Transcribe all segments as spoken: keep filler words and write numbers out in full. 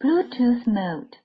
Bluetooth mode.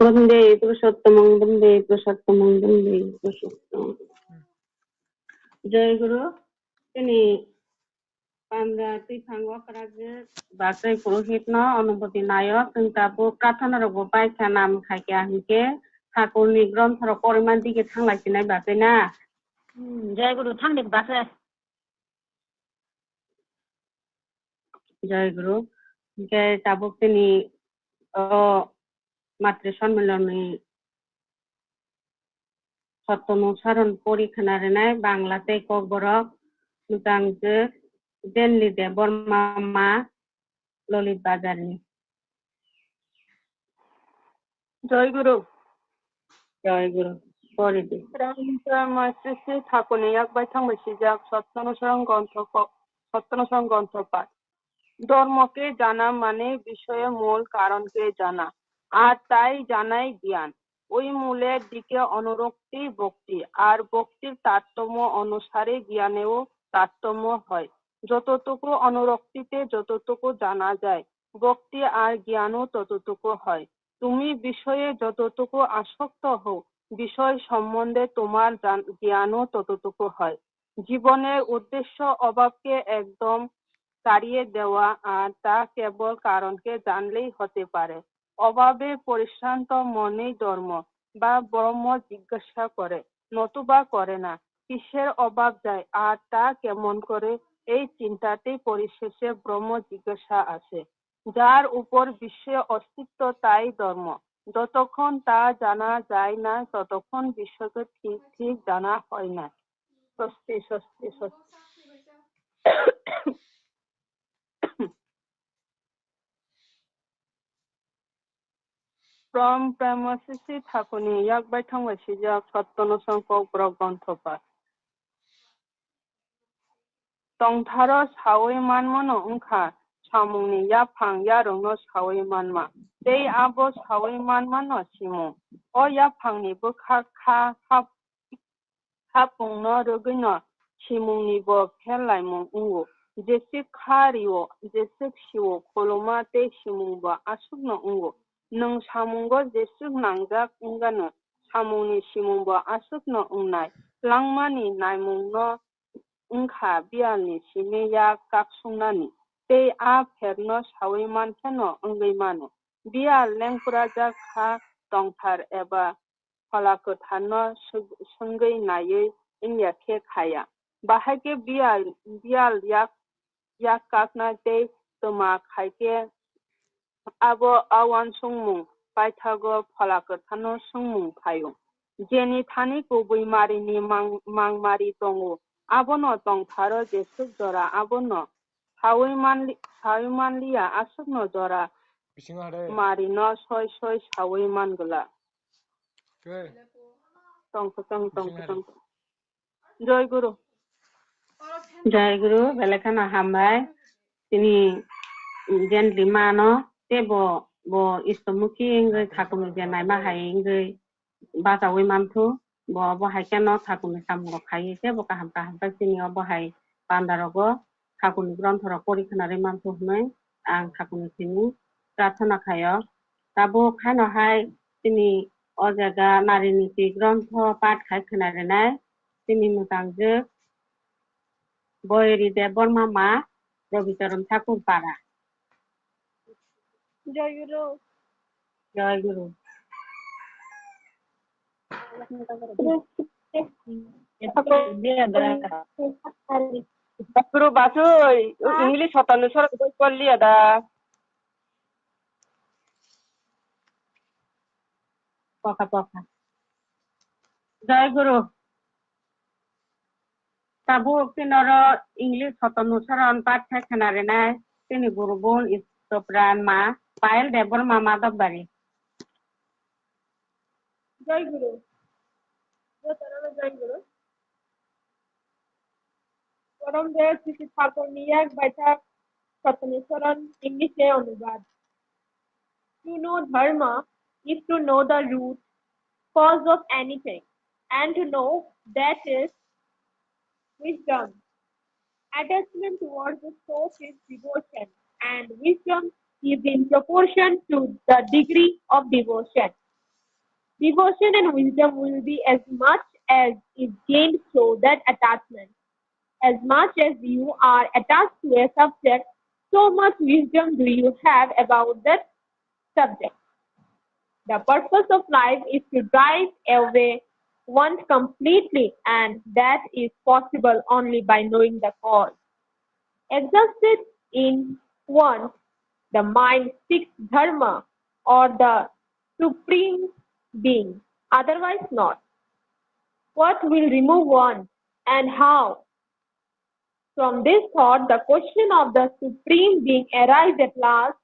Bhante purushottamang, Bhante purushottamang, Bhante purushottamang. Jai Guru, tini panda twi thango kwrajwk bakrwi purohitno onuboti naio, chwng tabuk prathana rokbo paikha nam khaikha hinkhe thakurni gronthorok poriman dige thanglai sinai bagwi na. Hmm, Jai Guru, thangni bagwi. Jai Guru. Hinkhe tabuk tini o Matri Sonnmilonni Sottonusaron pori khna rwnai Bangla tei Kokborok, mwtangjwk Jenli Debbarma ma Lolit Bazarni. Jai Guru. Jai Guru. Pori di. Ram Ram Sri Sri Thakurni yak bai thang bai sijak Sottonusaron Grontho ko-, Sottonusaron Grontho pat. ধর্মকে জানা মানে বিষয়ের মূল কারণকে জানা, আর তাই জানাই জ্ঞান। ওই মূলের দিকে অনুরক্তি ভক্তি, আর ভক্তির তারতম্য অনুসারে জ্ঞানেও তারতম্য হয়। যতটুকু অনুরক্তিতে যতটুকু জানা যায়, ভক্তি আর জ্ঞানও ততটুকু হয়। তুমি বিষয়ে যতটুকু আসক্ত হও, বিষয় সম্বন্ধে তোমার জান-, জ্ঞানও ততটুকু হয়। জীবনের উদ্দেশ্য অভাবকে একদম তাড়িয়ে দেওয়া, আর তা কেবল কারণকে জানলেই হতে পারে। অভাবে পরিশ্রান্ত মনেই ধর্ম বা ব্রহ্ম জিজ্ঞাসা করে, নতুবা করে না। কিসের অভাব যায় আর তা কেমন করে, এই চিন্তাতেই পরিশেষে ব্রহ্ম জিজ্ঞাসা আসে। যার উপর বিশ্বে অস্তিত্ব তাই ধর্ম। যতক্ষণ তা জানা যায় না, ততক্ষণ বিশ্বকে ঠিক ঠিক জানা হয় না। স্বস্তি, স্বস্তি, স্বস্তি। From Prema Sisi Thakurni yak bai thang bai sijak Sottonusaron Kokborok Grontho pat. Tongtharo saui manmano wngkha samungni yaphang yarwkno saui manma, tei abo saui manmano simung. O yaphangni bwkha kha, kha Hapungno rwgwino simungnibo pherlaimung wngo. Jeswk kha rio, jeswk sio, khuluma tei simungbo aswkno wngo. Nwng samungo jeswk nangjak wngano, samungni simungbo aswkno wngnai. Langmani naimungno wngkha biyalni simi yak kakswngnani, tei a pherno saui mankheno wngwi mano. Biyal lengkurajak kha tongthar eba Phola Kwtharno swg-, swngwi naiwi wngya khe khaya. Bahai khe biyal, biyal yak, yak kakna tei twma khai khe abo a uansukmung paithago Phola Kwtharno swngmung phaio. Jeni thani kubui marini mang-, mangmari tongo, abono tongtharo jeswk jora abono saui manli-, saui manliya aswkno jora Bisingo hade. Marino soi soi saui mangwla. Ke? Tongkha tong, tongkha Bisingo hade. Tong. Jai Guru. Jai Guru, belai kheno hambai. Tini gently mano, tei bo, bo istomukhi wngwi thakurno je naima hai wngwi bachaui manthu. Bo, bo hai kheno thakurni samungrok khaiwi tei bo kaham kaham khe chini o bo hai pandarogo thakurni gronthorok pori khwnarwi manthu hwnwi ang thakurni thani prarthana khaio. Tabuk haino hai chini o jaga nariniti grontho path khai khwnarinai chini mwtangjwk Boiri Debbarma ma Rabicharan Thakur para. Jai Guru. Jai Guru. Guru Basui, English hotorni sora goi kolliya da. Poka, poka. Jai Guru. Tabuk tini oro English hotorni sora on path khe khna rinai tini Guru bun Istopran ma Payal Debbarma Madhobari. Jai Guru. Jotono Jai Guru. Porom de Sri Thakurni yak baithak Satanisaran English e onubad. To know dharma is to know the root cause of anything, and to know that is wisdom. Attachment towards the source is devotion, and wisdom is in proportion to the degree of devotion. Devotion and wisdom will be as much as is gained through that attachment. As much as you are attached to a subject, so much wisdom do you have about that subject. The purpose of life is to drive away want completely, and that is possible only by knowing the cause. Exhausted in want, the mind seeks dharma or the supreme being, otherwise not. What will remove want and how? From this thought, the question of the supreme being arises at last.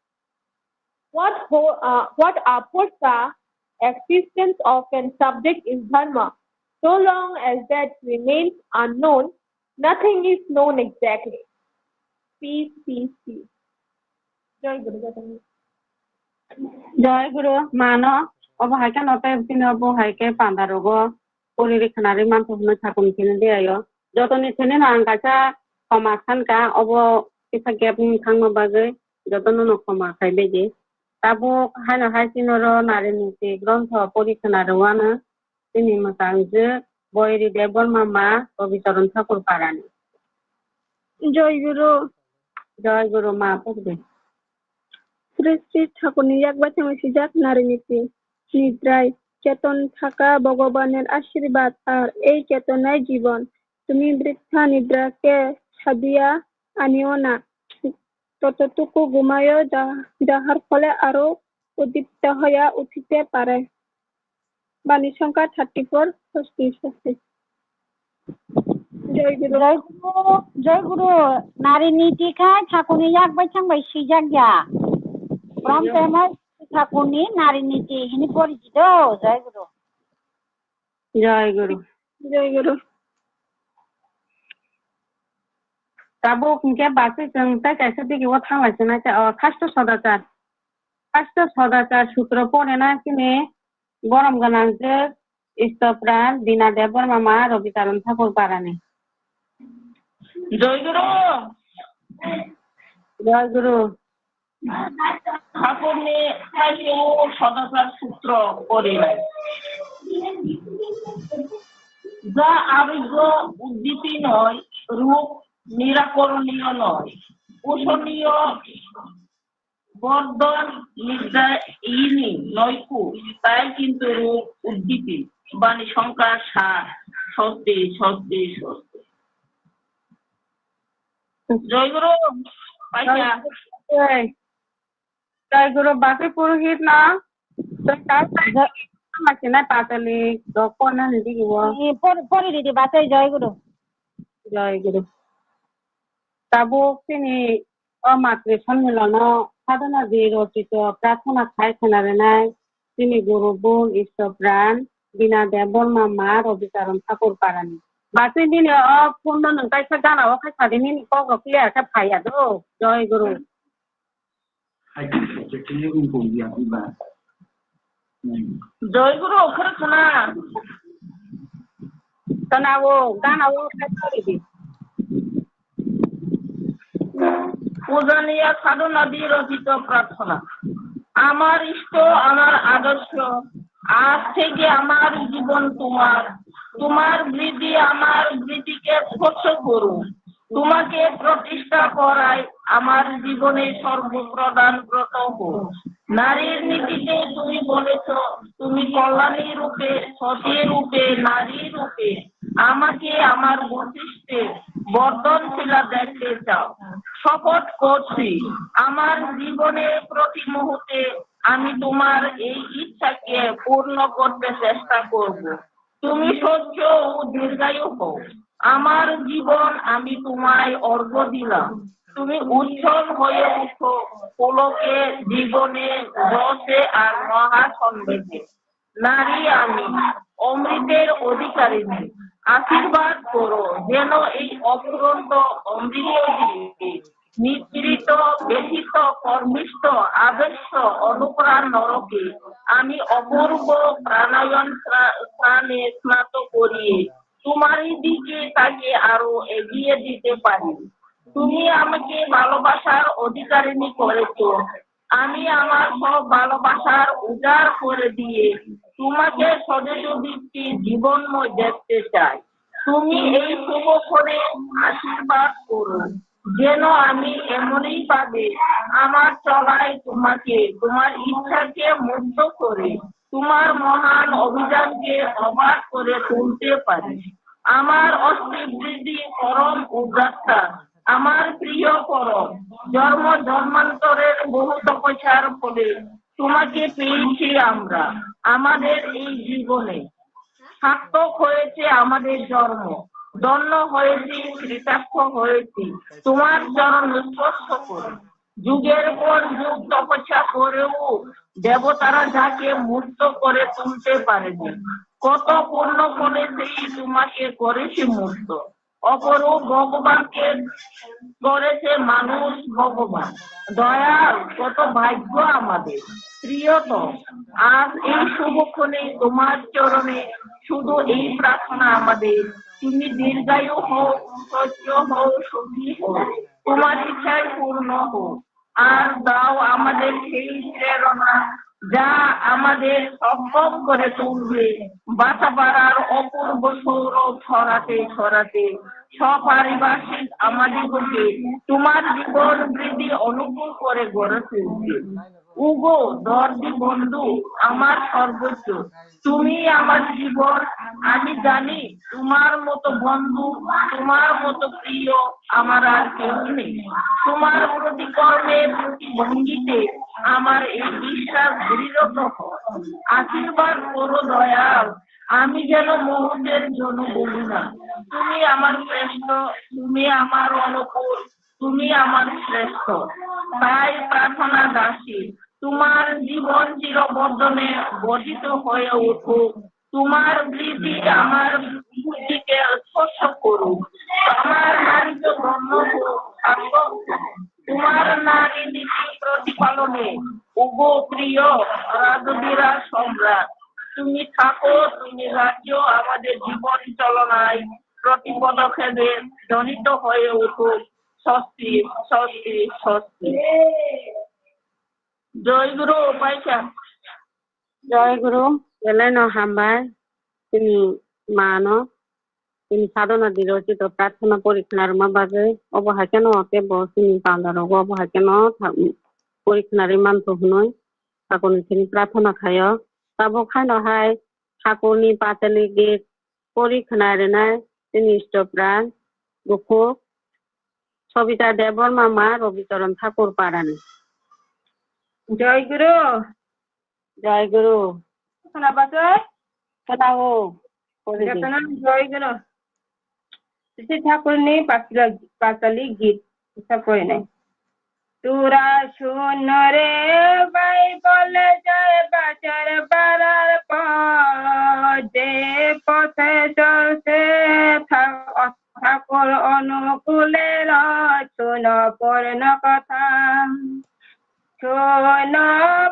What ho- uh, what affords the existence of an subject is dharma? So long as that remains unknown, nothing is known exactly. Peace, peace, peace. Jai Guru, Jai Guru. Jai Guru, mano, obo hai khe no tei bini obo hai khe panda rogo, pori ri khna ri man thok hwnwi sakuni sini de ayo. Jotoni sini no ang kaisa khoma san ka, obo kisa gap wng thangma bagwi jotono no khoma khai bai di. Tabuk haino hai sini ro nari niti grontho pori khna rwano. Tini mwsang je Boiri Debbarma ma Rabi Charan Thakur parani. Joy Guru. Joy Guru ma pokdi. Srishti Thakurni yak baithangwi swijak nari niti. Nidrai cheton thaka Bhagwaner ashirbad ar ei chetonai jibon. Tumi britha nidra ke sadiya aniona. Toto tuku gumayo ja- jahar phole aro udipta hoya uthite pare. Bani Songkha thirty four, sixty, sixty. Joy Guru. Joy Guru, Joy Guru, nari niti khai thakuni yak bai thang bai swijak ya. From Joy. Famous thakuni nari niti hini pori jido, Joy Guru. Joy Guru. Joy Guru. Tabuk hwnkhe basi chwng tei kaisa digi o thang lai chwng nai khe, o, Khasto Sodachar. Khasto Sodachar sutro pore na khe ni borom gwnang je Istopran Dina Debbarma ma Rabi Charan Thakur parani. Joy Guru. Joy Guru. Thakurni Khasto Sodachar sutro porinai. যা আরোগ্য উদ্দীপী নয়, রোগ নিরাকরণীয় নয়, পোষণীয় বর্ধন নিদ্রা ইনি নৈকু, তাই কিন্তু রোগ উদ্দীপী। বাণী সংখ্যা সাত। স্বস্তি, স্বস্তি, স্বস্তি। জয় গুরু, পাইছা? জয় গুরু, জয় গুরু, বাকি পুরোহিত না? Jai- Masina patali, doko na hindi giwo. Eh, por-, pori didi, basai, Jai Guru. Jai Guru. Tabuk tini o matri sonmilono sadhana di rotito prarthana khai khwna rinai tini guru bun Istopran Dina Debbarma ma Rabi Charan Thakur parani. Basi nini o phone no nwng kaisa gana o khai sadi nini kok rok clear khe phaiya do. Jai Guru. Jai Guru, khoro khana. Khana o, gana o, khai sadi di. পূজনীয় সাধনা বিরচিত প্রার্থনা। আমার ইষ্ট, আমার আদর্শ, আজ থেকে আমার জীবন তোমার। তোমার বৃদ্ধি আমার বৃদ্ধিকে স্পর্শ করুন। তোমাকে প্রতিষ্ঠা করায় আমার জীবনে সর্বপ্রধান ব্রত হোক। নারীর নীতিতে তুমি বলেছ, তুমি কল্যাণী রূপে, সতী রূপে, নারী রূপে আমাকে আমার বৈশিষ্ট্যে বর্ধনশীলা দেখতে চাও। শপথ করছি, আমার জীবনের প্রতি মুহূর্তে আমি তোমার এই ইচ্ছাকে পূর্ণ করতে চেষ্টা করব। তুমি সহ্য ও দীর্ঘায়ু হও। আমার জীবন আমি তোমায় অর্ঘ্য দিলাম। তুমি উজ্জ্বল হয়ে উঠো, পুলকে, জীবনে, যশে আর মহাসম্মানে। নারী আমি, অমৃতের অধিকারিণী। আশীর্বাদ করো যেন এই অফুরন্ত অমৃত দিয়ে নিঃসৃত, ব্যথিত, কর্মিষ্ঠ, আদর্শ, অনুপ্রাণ নরকে আমি অপূর্ব প্রাণায়ন স্না-, স্নানে স্নাত করিয়ে তোমার দিকে তাকে আরো এগিয়ে দিতে পারি। তুমি আমাকে ভালোবাসার অধিকারিণী করেছো। আমি আমার সব ভালোবাসার উজাড় করে দিয়ে তোমাকে সজীব দীপ্তি জীবনময় দেখতে চাই। তুমি এই শুভক্ষণে আশীর্বাদ করো যেন আমি এমনই ভাবে আমার চলায় তোমাকে, তোমার ইচ্ছাকে মুগ্ধ করে তোমার মহান অভিযানকে অবাক করে তুলতে পারি। আমার অস্থিবৃদ্ধি পরম উদ্রাক্তা, আমার প্রিয় পরম, জন্ম জন্মান্তরের বহু তপস্যার ফলে তোমাকে পেয়েছি আমরা। আমাদের এই জীবনে সার্থক হয়েছে আমাদের জন্ম, ধন্য হয়েছি, কৃতার্থ হয়েছি তোমার চরণ স্পর্শ করে। যুগের পর যুগ তপস্যা করেও দেবতারা যাকে মুক্ত করে তুলতে পারেনি। কত পুণ্য ফলে সেই তোমাকে করেছি মুক্ত। অপরূপ ভগবানকে করেছে মানুষ ভগবান। দয়াল, কত ভাগ্য আমাদের। প্রিয়তম, আজ এই শুভক্ষণে তোমার চরণে শুধু এই প্রার্থনা আমাদের, তুমি দীর্ঘায়ু হও, সহ্য হও, সুখী হও, তোমার ইচ্ছাই পূর্ণ হোক। আর দাও আমাদের সেই প্রেরণা যা আমাদের সক্ষম করে তুলবে বাঁচাপাড়ার অপূর্ব সৌরভ ছড়াতে ছড়াতে সপারিবার্ষিক আমাদিগকে তোমার জীবন বৃদ্ধি অনুকূল করে গড়ে তুলবে। উগো দর্দি বন্ধু, আমার সর্বোচ্চ, তুমি আমার জীবন। আমি জানি তোমার মতো বন্ধু, তোমার মতো প্রিয় আমার আর কেউ নেই। তোমার প্রতি কর্মে, প্রতি ভঙ্গিতে আমার এই বিশ্বাস দৃঢ় হয়। আশীর্বাদ করো দয়াল, আমি যেন মুহূর্তের জন্য বলি না, তুমি আমার শ্রেষ্ঠ, তুমি আমার অনুকূল, তুমি আমার শ্রেষ্ঠ। তাই প্রার্থনা দাসী, তোমার জীবন চিরবর্ধনে বর্ধিত হয়ে উঠুক। তোমার বৃদ্ধি আমার বুদ্ধিকে স্পর্শ করুক। আমার নারীত্ব ধন্য হোক, সার্থক হোক। তোমার নারী নীতি প্রতিপালনে, ওগো প্রিয় রাজবীরা সম্রাট, তুমি থাকো, তুমি রাখিও আমাদের জীবন চালনায় প্রতি পদক্ষেপে ধ্বনিত হয়ে উঠুক স্বস্তি, স্বস্তি, স্বস্তি। জয় গুরু, পাইছা? Joy Guru, belai no hambai, chini ma no, chini sadhana diro chito prarthana pori khna rwma bagwi, obo hai kheno tei bo chini panda rogo obo hai kheno tha-, pori khna rwi mantho hwnwi, sakoni chini prarthana khaio. Tabuk haino hai thakurni pachali git pori khna rwnai chini istopra bukhuk Sobita Debbarma ma Robicharan Thakur parani. Joy Guru. Joy Guru. Khna bachai? Khna o. Pori di. Jotono Joy Guru. Sisi Thakurni pasla-, pasali git. Isa porinai. তোরা শোন রে ভাই, বলে যায় বাজার পাড়ার পথ, যে পথে চলছে ঠা-, ঠাকুর অনুকূলের শোন পূর্ণ কথা। শোন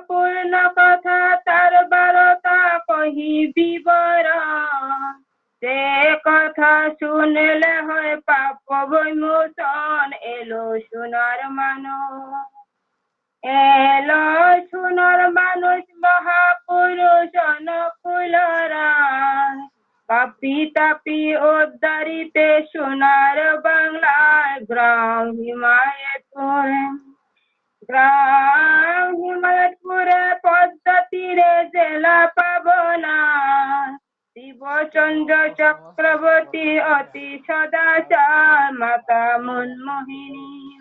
পূর্ণ কথা, তার বারতা কহি বিবরণ। যে কথা শুনলে হয় পাপ বিমোচন, এলো সোনার মানুষ। এলো সোনার মানুষ মহাপুরুষ অনুকূলরা। পাপী তাপী উদ্ধারিতে সোনার বাংলায় গ্রাম হিমায়তপুরে। গ্রাম হিমায়তপুরে পদ্মা তীরে জেলা পাবনা। শিবচন্দ্র চক্রবর্তী অতি সদাচার মাতা মনমোহিনী।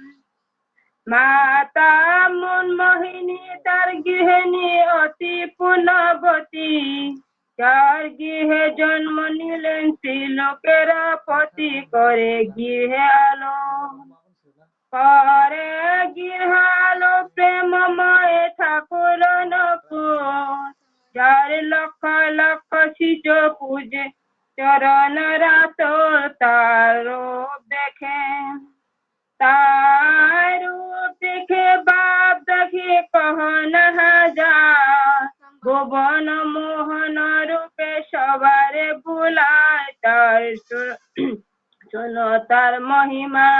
মাতা মনমোহিনী তার গৃহিণী অতি পুণ্যবতী। যার গৃহে জন্ম নিলেন ত্রিলোকের পতি করে গৃহে আলো। করে গৃহে আলো প্রেমময় ঠাকুর নকুল। যার লক্ষ লক্ষ শিষ্য পূজে চরণ রাত তার রূপ দেখে। তার রূপ দেখে বাপ দেখে কহন হাজার। ভুবন মোহন রূপে সবারে বুলায় তার সু-, শোনো তার মহিমা।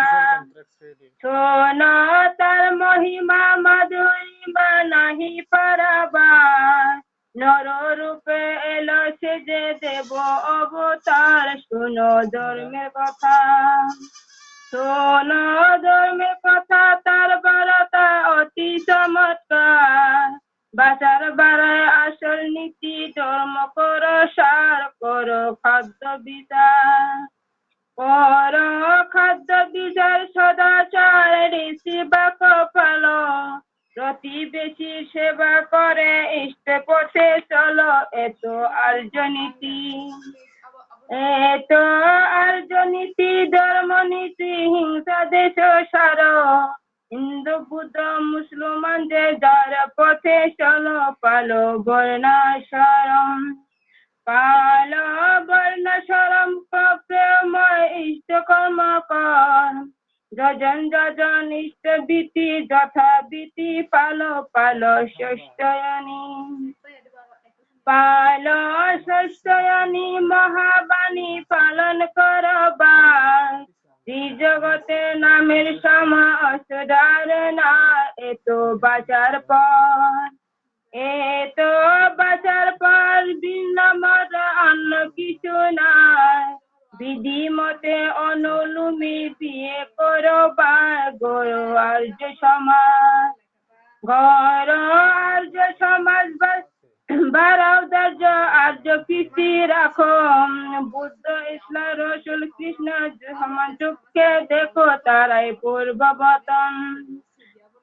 শোনো তার মহিমা মাধুরিমা নাহি পারাবার। নর রূপে এলো সে যে দেব অবতার, শোনো ধর্মের কথা। শোনো ধর্মের কথা, তার বারতা অতি চমৎকার। বাঁচার বারায় আসল নীতি, ধর্ম করো সার, করো খাদ্য বিচার। করো খাদ্য বিচার সদাচার, ঋষি বাক্য পালো। প্রতিবেশী সেবা করে ইষ্ট পথে চলো, এ তো আর্য নীতি। এ তো আর্য নীতি, ধর্ম নীতি, হিংসা দেশ সার। হিন্দু বুদ্ধ মুসলমান যে যার পথে চলো, পালো বর্ণাশ্রম। পালো বর্ণাশ্রম, প্রেম ইষ্ট কর্ম কর। যজন যজন ইষ্ট বিধি যথাবিধি পালো, পালো ষষ্ঠয়নী। পালো ষষ্ঠয়নী মহাবাণী পালন করবার। শ্রী জগতে নামের সম অসাধারণ, এ তো বাঁচার পথ। এ তো বাঁচার পথ, ভিন্ন মত অন্য কিছু নাই। বিধি মতে অনুলোমে বিয়ে করো বা গড়ো আর্য সমাজ। গড়ো আর্য সমাজ বা-, বাড়াও ধৈর্য আর্য কীর্তি রাখো। বুদ্ধ, ইসলাম, রসুল, কৃষ্ণ সমান চোখে দেখো তারাই পূর্ববর্তন।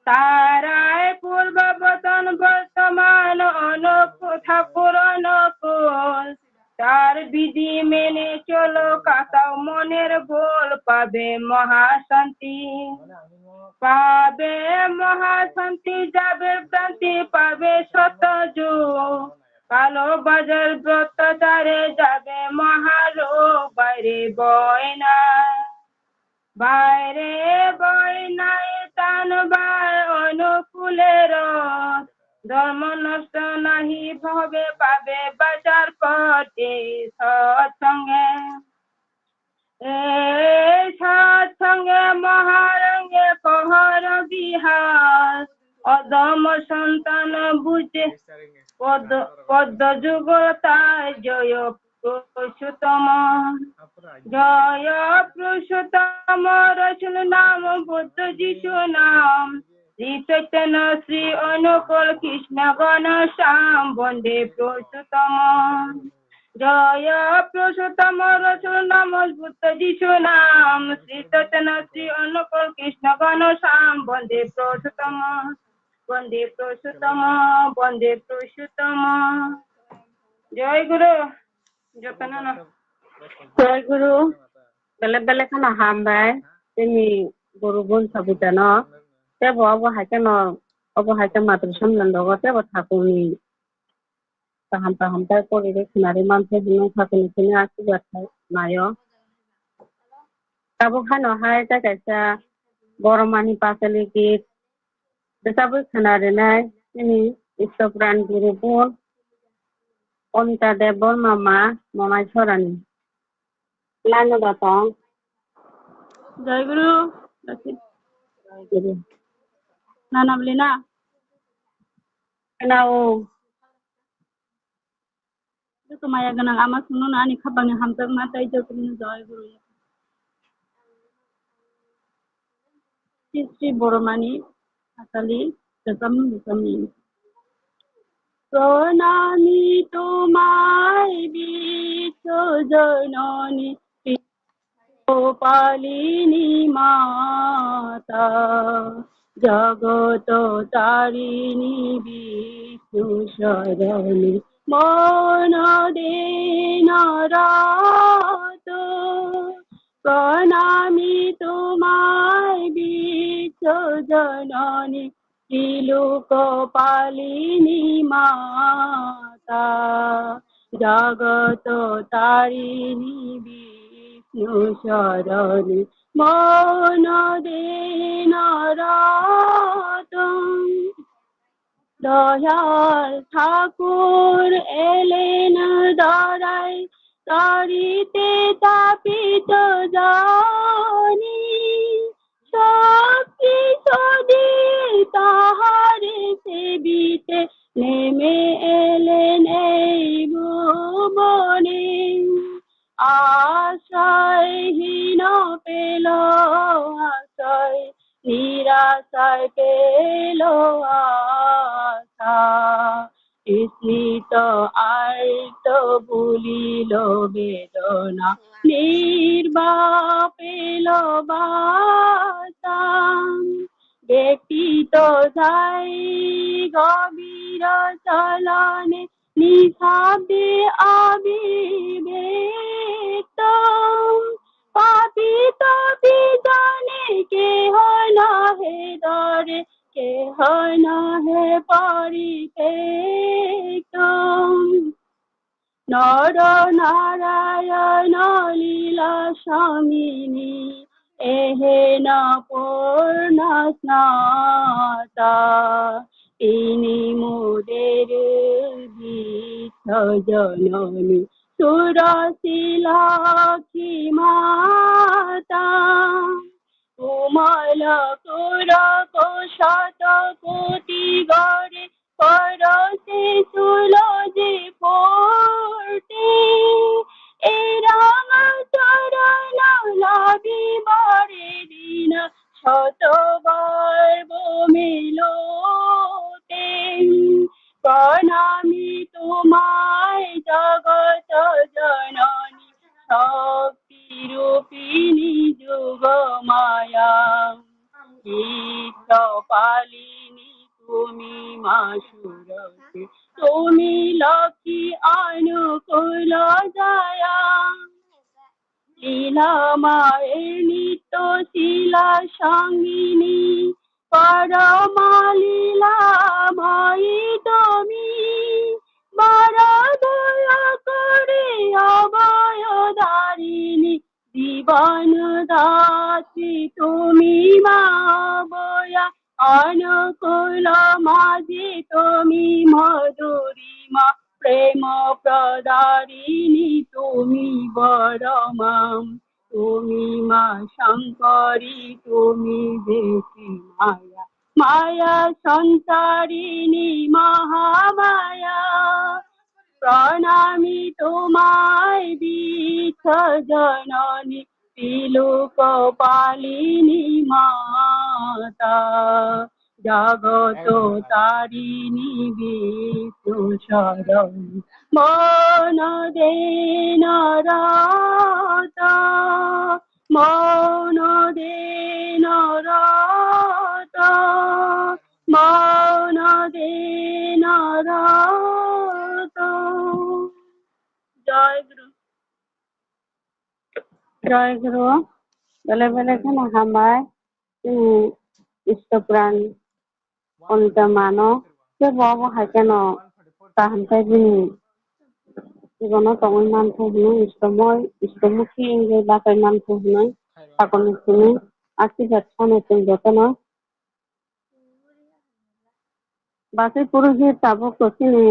তারাই পূর্ববর্তন বর্তমান অনুকূল ঠাকুর অনুকূল। তার বিধি মেনে চলো কাটাও মনের ভুল পাবে মহাশান্তি। পাবে মহাশান্তি যাবে ভ্রান্তি পাবে সত্য যুগ। কালো বাজার ভ্রষ্টাচারে যাবে মহারোগ বাইরে বয় না। বাইরে বয় নাই তান বায় অনুকূলে রথ। ধর্ম নষ্ট নাহি ভবে পাবে বাঁচার পথে সৎসঙ্গে। এই সৎসঙ্গে মহারঙ্গে কহর বিহার। অধম সন্তান বুঝে পদ্ম, পদ্ম যুগল তার জয় পুরুষোত্তম। জয় পুরুষোত্তম রসুল নাম বুদ্ধ যিশু নাম। শ্রী চৈতন্য শ্রী অনুকূল কৃষ্ণ গণ শ্যাম বন্দে পুরুষোত্তম। জয় পুরুষোত্তম রসুল নাম বুদ্ধ যিশু নাম। শ্রী চৈতন্য শ্রী অনুকূল কৃষ্ণ গণ শ্যাম বন্দে পুরুষোত্তম। বন্দে পুরুষোত্তম, বন্দে পুরুষোত্তম। জয় গুরু। Jotono no. Jai Guru, belai belai kheno hambai, chini Guru Bun Sabitano, tebo obo hai kheno, obo hai khe matri samlando go, tebo thakurni kaham kaham tai pori rw khnari manthai hwnwi thakurni simi aswk ya thai naio. Tabuk haino hai tei kaisa boromani pachali git rwchabwi khna rwnai chini Istopran Guru Bun Omita Debbarma ma Monai Sorani. Line o da tong. Jai Guru. Jai Guru. Nana bwlwi na? Khna o. Joto maya gwnang ama chwngno ani khapangni hamjakma tei jotono joy guru. Sri Sri Boromani asali rwchapmung rwchapmung. প্রণামী তোমায় বিশ্বজননী, কৃপালিনী মাতা, জগত তারিণী বিষ্ণু সদনী, মন দেন রত। প্রণামী তোমায় বিশ্বজননী, ত্রিলোক পালিনী মাতা, জগত তারিণী বিষ্ণু সদনী, মন দেন রত। দয়াল ঠাকুর এলেন ধরায়, তারিতে তাপিত জনে। শক্তি সদে তাহারে সেবিতে, নেমে এলেন এই ভুবনে। আশ্রয়হীন পেল আশ্রয়, নিরাশ্রয় পেল আশা। তৃষ্ণিত আর্ত ভুলিল বেদনা, নির্বাণ পেল বাসা। ব্যথিত হৃদয় গভীর চলনে, নিঃশব্দে অভিব্যক্ত। পাপিত বিজনে কেহ নহে ধরে, কেহ নহে পরিত্যক্ত। নর নারায়ণ লীলা স্বামিনী, এহেন পূর্ণ স্নাতা। তিনি মোদের বিশ্বজননী, সুরসী লক্ষ্মী মাতা। কোমল করুণ শত কোটি গরে, পরশে সুলজে ফোটে। এ রাঙা চরণ লাভি বারে দিন, শতবার বমিলোতে। প্রণামী তোমায় জগত জননী, শক্তি রূপিণী যোগমায়া। বিশ্বপালিনী তুমি মা সুরসী, তুমি লক্ষ্মী অনুকূল জয়া। লীলাময় নিত্য শীলা সঙ্গিনী, পরমা লীলাময়ী তুমি। বর দয়া করে অভয় দারিণী, জীবন দাত্রী তুমি মা অভয়া। অনুকূল মাঝে তুমি মধুরিমা, প্রেম প্রদারিণী তুমি বরমা। তুমি মা শঙ্করী, তুমি বেশি মায়া, মায়া সঞ্চারিণী মহামায়া। প্রণামী তোমায় বিশ্বজননী, ত্রিলোক পালিনী মাতা। জগত তারিণী বিষ্ণু সদনী, মন দেন রত। মন দেন রত, মন দেন রত। জয় গুরু। জয় গুরু। Bele bele kheno hambai. Chini Istopran Pondita mano, kebo obo hai kheno kaham khe bini jibono tongwi mantha hwnwi, Istomo, Istomukhi wngwi bakai mantha hwnwi, sakoni simi asirbad sano chwng jotono. Bachai purohit tabuk to chini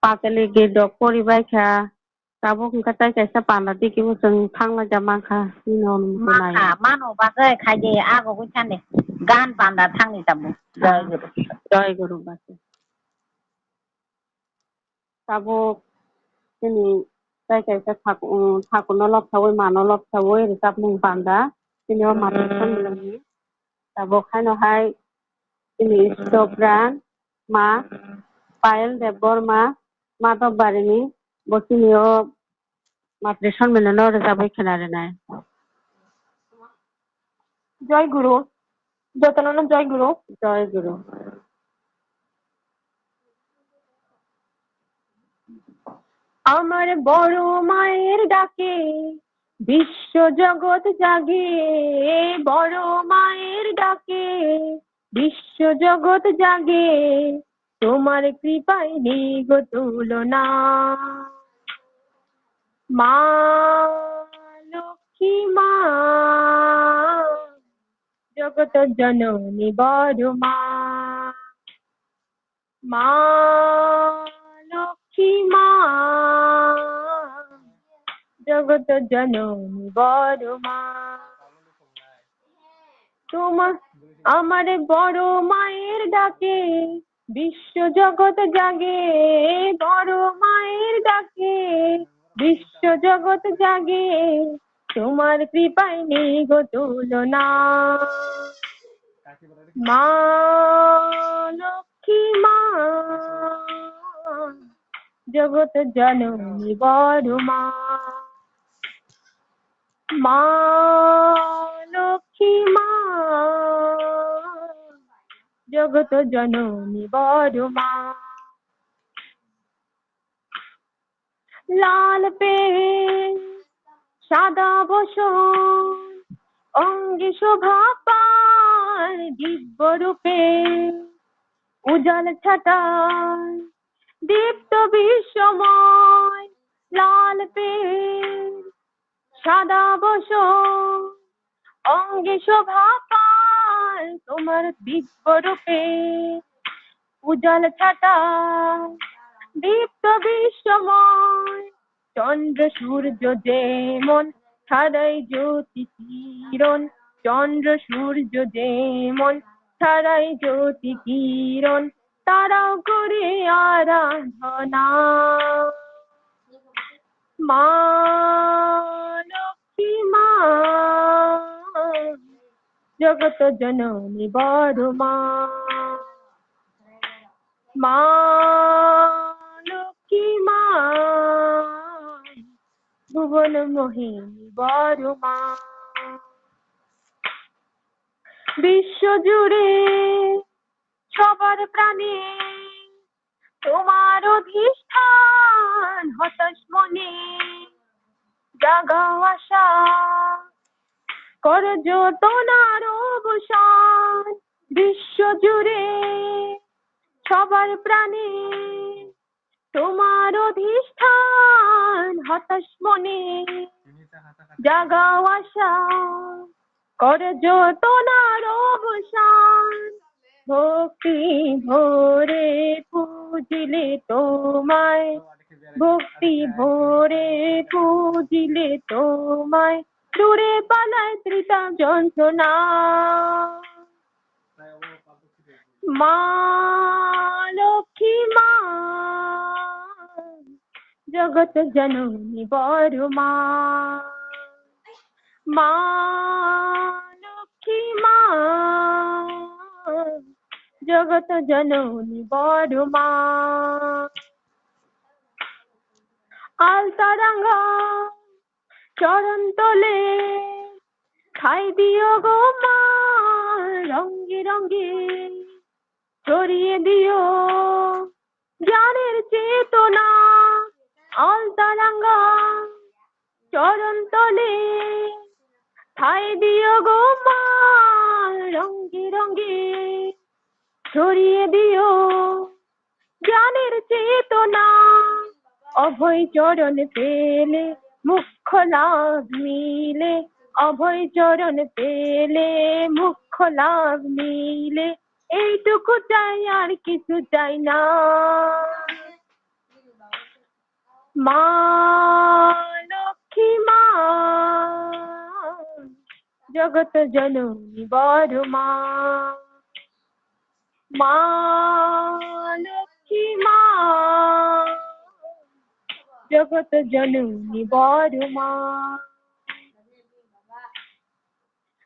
Patali girdo poribai kha. Tabuk hwnkhe tei kaisa panda digi bo chwng thanglaijak mankha, nini onumoti nai. Mankha, mano bagwi khaidi agugwi sani gan panda thangni tabuk. Jai Guru. Jai Guru basi. Tabuk chini tei kaisa thaku-, um, thakurno lobsawi, mano lobsawi rwchapmung panda. Chini o mano samlani. Tabuk haino hai chini Istopran ma Payal Debbarma, Madhobbarini, bo chini o Matri Sonmilano rwjagwi khwna rwnai. Joy Guru. Jotonono Joy Guru. Joy Guru. আমার বড় মায়ের ডাকে বিশ্ব জগৎ জাগে, বড় মায়ের ডাকে বিশ্ব জগৎ জাগে, তোমার কৃপায় নেই গো তুলনা। মা লক্ষ্মী মা, জগত জননী বড় মা। মা লক্ষ্মী মা, জগত জননী বড় মা। তোমার, আমার বড় মায়ের ডাকে বিশ্ব জগৎ জাগে, বড় মায়ের ডাকে বিশ্ব জগৎ জাগে, তোমার কৃপায় নেই গো তুলনা। মা লক্ষ্মী মা, জগত জননী বড় মা। মা লক্ষ্মী মা, জগত জননী বড় মা। লাল পেশ সাদা বসন, অঙ্গে শোভা পায় দিব্য রূপে। উজাল ছাটায় দীপ্ত বিশ্বময়, লাল পেশ সাদা বসন, অঙ্গে শোভা পায় তোমার দিব্য রূপে। উজাল ছাটায় দীপ্ত বিশ্বময়, চন্দ্র সূর্য যেমন ছাড়াই জ্যোতি কিরণ, চন্দ্র সূর্য যেমন ছাড়াই জ্যোতি কিরণ, তারাও করে আরাধনা। মা লক্ষ্মী মা, জগত জননী বড় মা। মা লক্ষ্মী মা, ভুবন মোহিনী বড় মা। বিশ্ব জুড়ে সবার প্রাণে তোমার অধিষ্ঠান, হতাশ মনে জাগাও আশা, কর যতনার অবসান। বিশ্ব জুড়ে সবার প্রাণে তোমার অধিষ্ঠান, হতাশ মনে জাগাও আশা, কর যতনার অবসান। ভক্তি ভরে পুজিলে তোমায়, ভক্তি ভরে পুজিলে তোমায়, দূরে পালায় ত্রিতা যন্ত্রণা। মা লক্ষ্মী মা, জগত জননী বড় মা। মা লক্ষ্মী মা, জগত জননী বড় মা। আলতা রাঙা চরণ তলে ঠাঁই দিও গো মা, রঙে রঙে ছড়িয়ে দিও জ্ঞানের চেতনা। আলতা রাঙা চরণ তলে ঠাঁই দিও গো মা, রঙে রঙে ছড়িয়ে দিও জ্ঞানের চেতনা। অভয় চরণ পেলে মোক্ষ লাভ মিলে, অভয় চরণ পেলে মোক্ষ লাভ মিলে, এইটুকু চাই আর কিছু চাই না। মা লক্ষ্মী মা, জগত জননী বড় মা। মা লক্ষ্মী মা, জগত জননী বড় মা।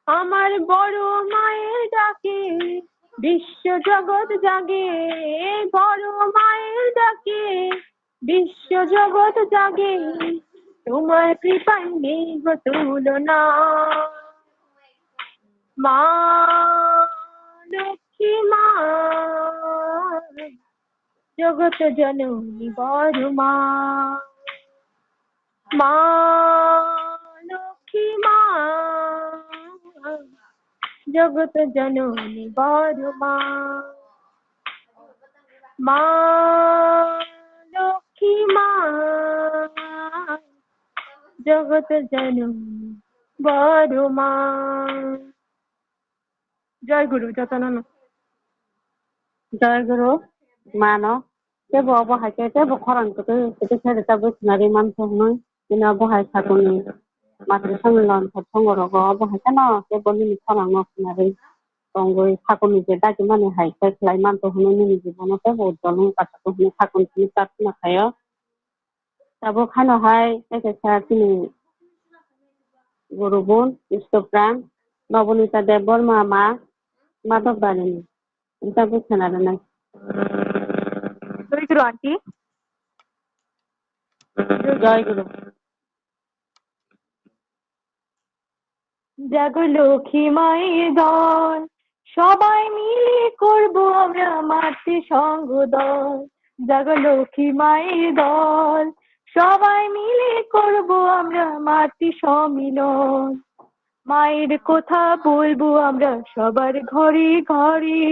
আমার বড় মায়ের ডাকে বিশ্ব জগৎ জাগে বড় মায়ের ডাকে, বিশ্ব জগৎ জাগে তোমার কৃপায় নেই গো তুলনা। মা লক্ষ্মী মা, জগৎ জননী বড় মা। মা লক্ষ্মী মা, জগৎ জননী বড় মা। মা লক্ষ্মী মা, জগৎ জননী বড় মা। জয় গুরু, যতনন। জয় গুরু, mano, tebo obo hai khe tebo khorang kwtwi kwtwi khe rwchapwi khwnarwi mankha hwnwi, bini obo hai sakuni matri samilon satsongorogo obo hai kheno tebo nini khorangno khwnarwi tongwi sakuni je dagimani hai khe khlai mankha hwnwi nini jibono tebo ujjol wng pathakgo hwnwi sakuni simi prarthana khaio. Tabuk hano hai tei kaisa chini guru bun Istopran Nobonita Debbarma ma Madhobbarini. Tabuk khna rwnai. Jai Guru aunty. Jai Guru. জাগো লক্ষ্মী মায়ের দল, সবাই মিলে করব আমরা মাতৃ সঙ্গ দল। জাগো লক্ষ্মী মায়ের দল, সবাই মিলে করব আমরা মাতৃ সম্মিলন। মায়ের কথা বলবো আমরা সবার ঘরে ঘরে,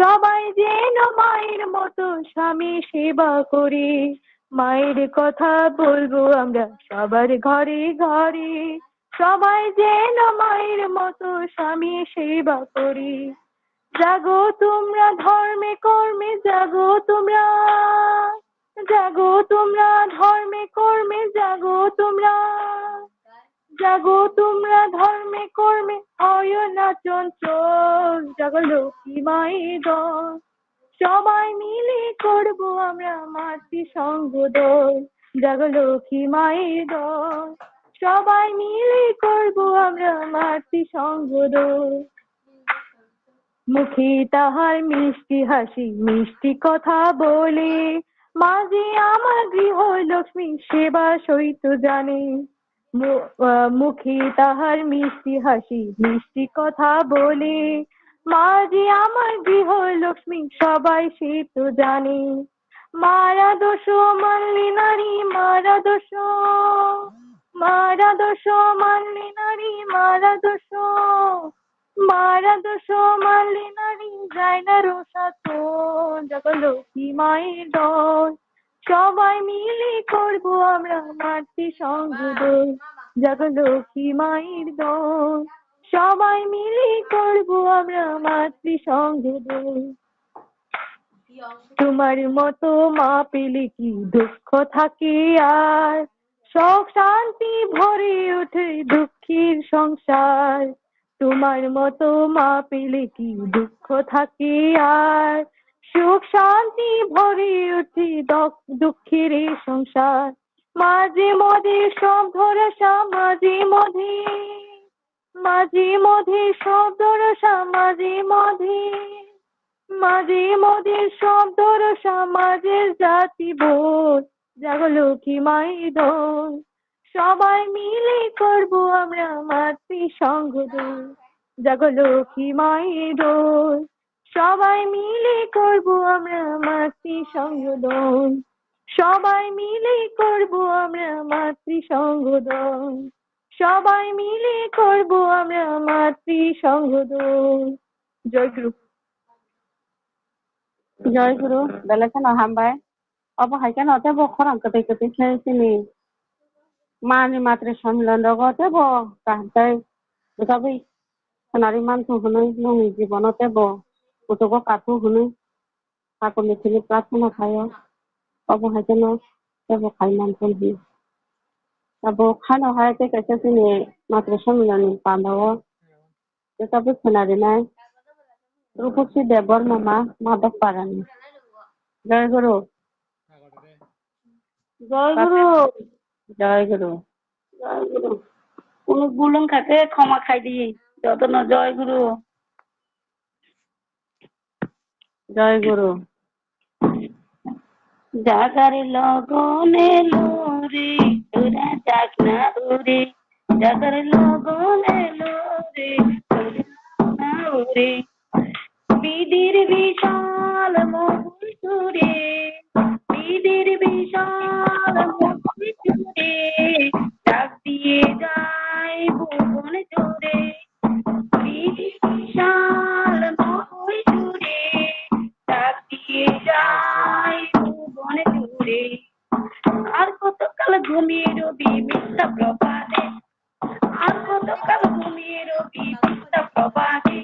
সবাই যেন মায়ের মতো স্বামী সেবা করে। মায়ের কথা বলবো আমরা সবার ঘরে ঘরে, সবাই যেন মায়ের মতো স্বামী সেবা করি। জাগো তোমরা ধর্মে কর্মে, জাগো তোমরা, জাগো তোমরা ধর্মে কর্মে, জাগো তোমরা, জাগো তোমরা ধর্মে কর্মে, হয় না চঞ্চল। জাগো লক্ষ্মী মায়ের দল, সবাই মিলে করব আমরা মাতৃ সঙ্গ দল। জাগো লক্ষ্মী মায়ের দল, সবাই মিলে করব আমরা মাতৃ সঙ্গ দল। মুখে তাহার মিষ্টি হাসি, মিষ্টি কথা বলে, মাঝে আমার গৃহ লক্ষ্মী সেবা সইত জানে। মু-, আহ, মুখে তাহার মিষ্টি হাসি, মিষ্টি কথা বলে, মাঝে আমার গৃহ লক্ষ্মী সবাই সে তো জানে। মারা দোষ মানলে নারী, মারা দোষ, মারা দোষ মানলে নারী, মারা দোষ, মারা দোষ মানলে নারী, যায় না রোষাত। জাগো লক্ষ্মী মায়ের দল, সবাই মিলে করব আমরা মাতৃ সঙ্গ দল। জাগো লক্ষ্মী মায়ের দল, সবাই মিলে করব আমরা মাতৃ সঙ্গ দল। তোমার মতো মা পেলে কি দুঃখ থাকে আর, সুখ শান্তি ভরে ওঠে দুঃখের সংসার। তোমার মতো মা পেলে কি দুঃখ থাকে আর, সুখ শান্তি ভরে ওঠে দক-, দুঃখের এই সংসার। মাঝে মধ্যে শব্দ রসা, মাঝে মধ্যে, মাঝে মধ্যে শব্দ রসা, মাঝে মধ্যে, মাঝে মধ্যে শব্দ রসা, মাঝে জাতি বোধ। জাগো লক্ষ্মী মায়ের দল, সবাই মিলে করব আমরা মাতৃ সঙ্গ দল। জাগো লক্ষ্মী মায়ের দল, সবাই মিলে করব আমরা মাতৃ সঙ্গ দল। সবাই মিলে করব আমরা মাতৃ সঙ্গ দল। সবাই মিলে করব আমরা মাতৃ সঙ্গ দল। জয় গুরু। জয় গুরু, belai kheno hambai. Obo hai kheno teibo khorang kwtwi kwtwi khe chini mani matri samilon rogo teibo kaham tei bwchabwi khwnarwi manthu hwnwi nokni jibono teibo kuchugo kathu hwnwi Thakurni thani prarthana khaio, obo hai kheno teibo khai manthu hwnwi. Abo khano hai tei kaisa chini matri samiloni pandao Tei tabuk khwna rinai Rupusi Debbarma ma Madhobparani. Jai Guru. Jai Guru. Jai Guru. Jai Guru. Kunu bul wngkha khe khoma khai di. Jotono Jai Guru. Jai Guru. Jagar logon elo re, tura jakna ure. Jagar logon elo re, tura jakna ure. Bidir bishal mohul ture, bidir bishal mohul ture. Jak diye jai bhubon jure. Bidir bishal mohul ture, jak diye jai bhubon jure. Ar kotokal ghumiye robi mithya probhate, ar kotokal ghumiye robi mithya probhate.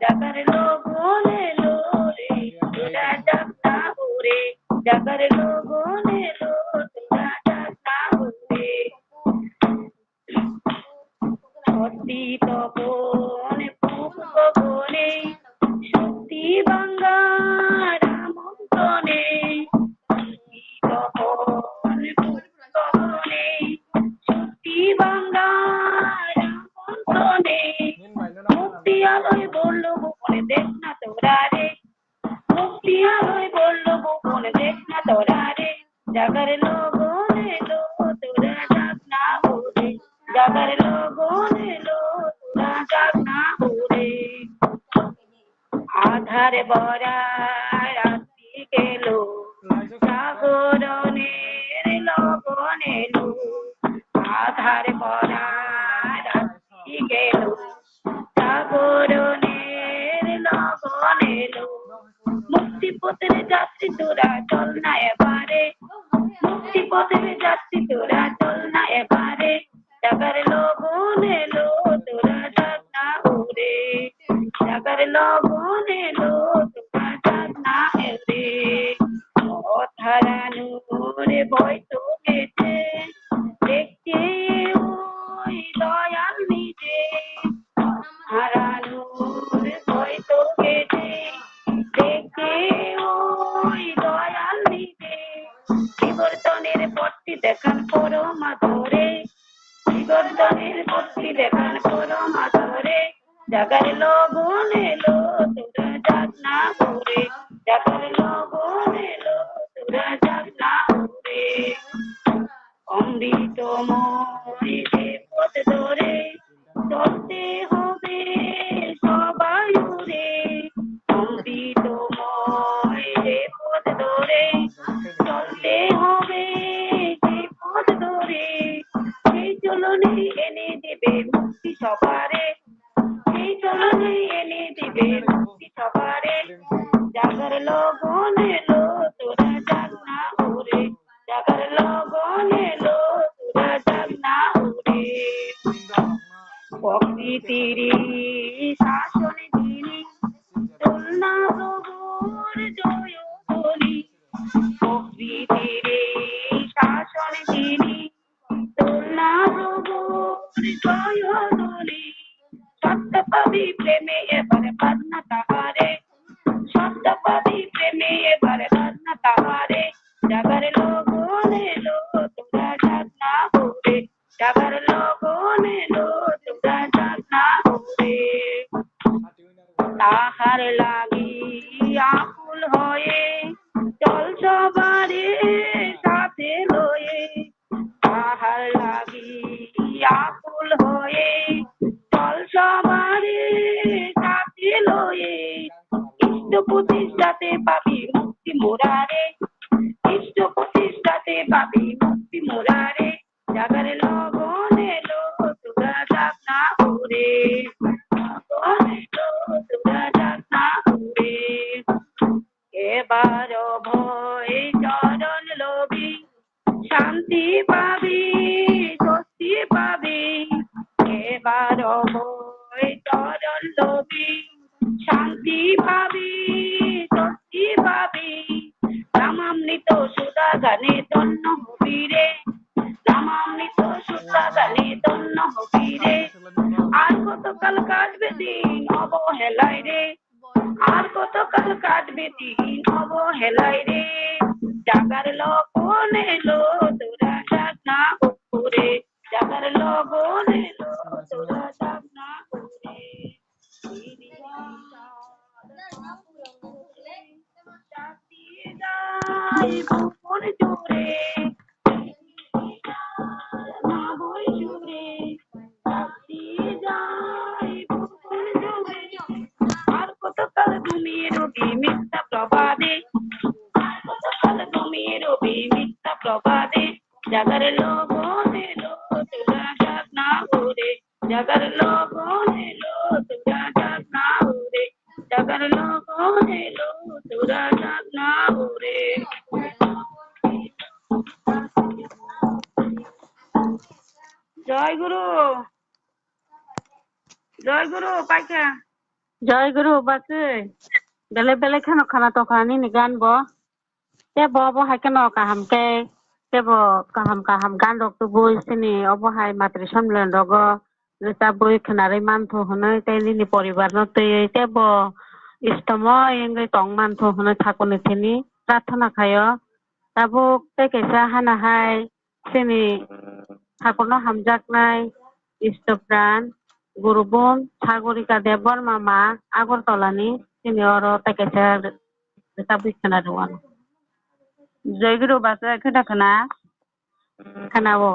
Jagar logon elo re, tura jakna ure. Jagar logon elo, tura jakna ure. Soti topone puk gogone, soti bangara montone. Soti topone puk gogone, soti bangara montone. Mukti aloi bollo bhubone dekna torare. Mukti aloi bollo bhubone dekna torare. Jagar logon elo, tura jakna ure. Jagar logon elo, tura jakna ure. Adhar bhora rati gelo, jagoronor logon elo. Adhar bhora rati gelo, jagoronor logon elo. Mukti pother jatri tura chol na ebare. Mukti pother jatri tura chol na ebare. Jagar logon elo, tura jakna ure. Jagar logon elo, tura jakna ure. O dhara nure boi to gete, dekte oi doyal nije. Dhara nure boi to gete, dekte oi doyal nije. Bibortonor potti dekhan porom adore. Bibortonor potti dekhan porom adore. Jagar logon elo, tura jakna ure. Jagar logon elo, tura jakna ure. Omritomoy je poth dhore cholte hobe sobai ure. Omritomoy je poth dhore cholte hobe je poth dhore. Sei cholone ene dibe mukti sobare. Sei cholone ene dibe mukti sobare. Jagar logon elo, tura jakna ure. Jagar logon elo, tura jakna ure. Prokritir shason jini, tolna Probhur joyo dhoni. Prokritir shason jini, tolna Probhur joyo dhoni. Sotto pabi preme ebare badna tahare. Sotto pabi preme ebare badna tahare. Jagar logon elo, tura jakna ure. Jagar logon elo, tura jakna ure. Tahar lagi akul hoye, chol sobare sathe loye. Tahar lagi akul hoye, chol sobare sathe loye. Ishto protishthate pabi mukti murare. Ishto protishthate pabi mukti murare. Jagar logon elo, tura jakna ure. Logon elo, tura jakna ure. Ebar obhoy choron lobi, shanti pabi, swasti pabi. Ebar obhoy choron lobi, shanti pabi, swasti pabi. Namamrito sudagane dhanno hobi re. Namamrito sudagane dhanno hobi re. Ar kotokal katbe din obohelai re. Ar kotokal katbe din obohelai re. Jagar logon elo, tura jakna ure. Jagar logon elo, tura jakna ure. Jagar logo nelo tura jagna ure. Jagar logo nelo tura jagna ure. Jagar logo nelo tura jagna ure. Jai Guru. Jai Guru, paikha. Jai Guru, bachwi. Belai belai kheno khana tongkha nini gan bo. Tei bo, bo hai kheno kaham khe, tei bo kaham kaham gan rok tubui sini obo hai matri somlen rogo rwchabwi khwnarwi manthu hwnwi tei nini poribar no twiwi tei bo istomo wngwi tong manthu hwnwi thakurni thani prarthana khaio. Tabuk tei kaisa hana hai chini thakurno hamjaknai Istopran Gurubun Sagorika Debbarma ma Agartala ni chini oro tei kaisa rwchabwi khwna rw ano. Jai Guru bachwi khwna khwna. Khwnao.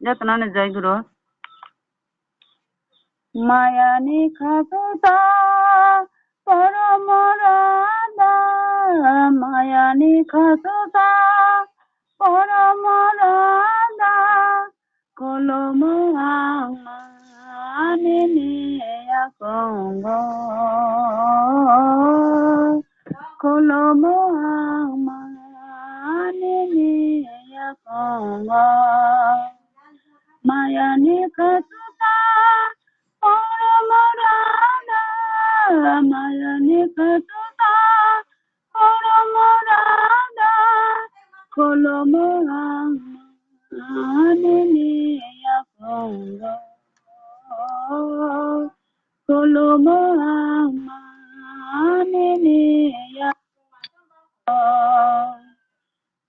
Jotono no Jai Guru. Mayani khasuta poromorada, mayani khasuta poromorada, kolomo ang manini yakongo, kolomo ang manini yakongo. Mayani khasuta poromorada, mayani khasuta poromorada, kolomo ang manini yakongo, kolomo ang manini yakongo.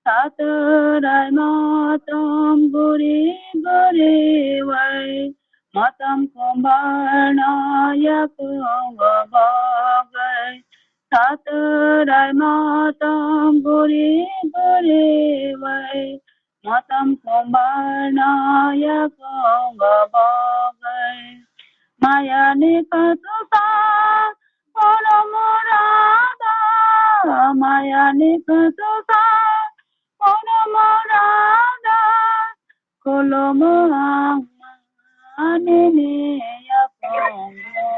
Satrai motom guri guri wai, motom kombar no yakungo bogai. Satrai motom guri guri wai, motom kombar no yakungo bogai. Mayani khasuta poromorada, mayani khasuta poromorada, kolomo ang manini yakongo,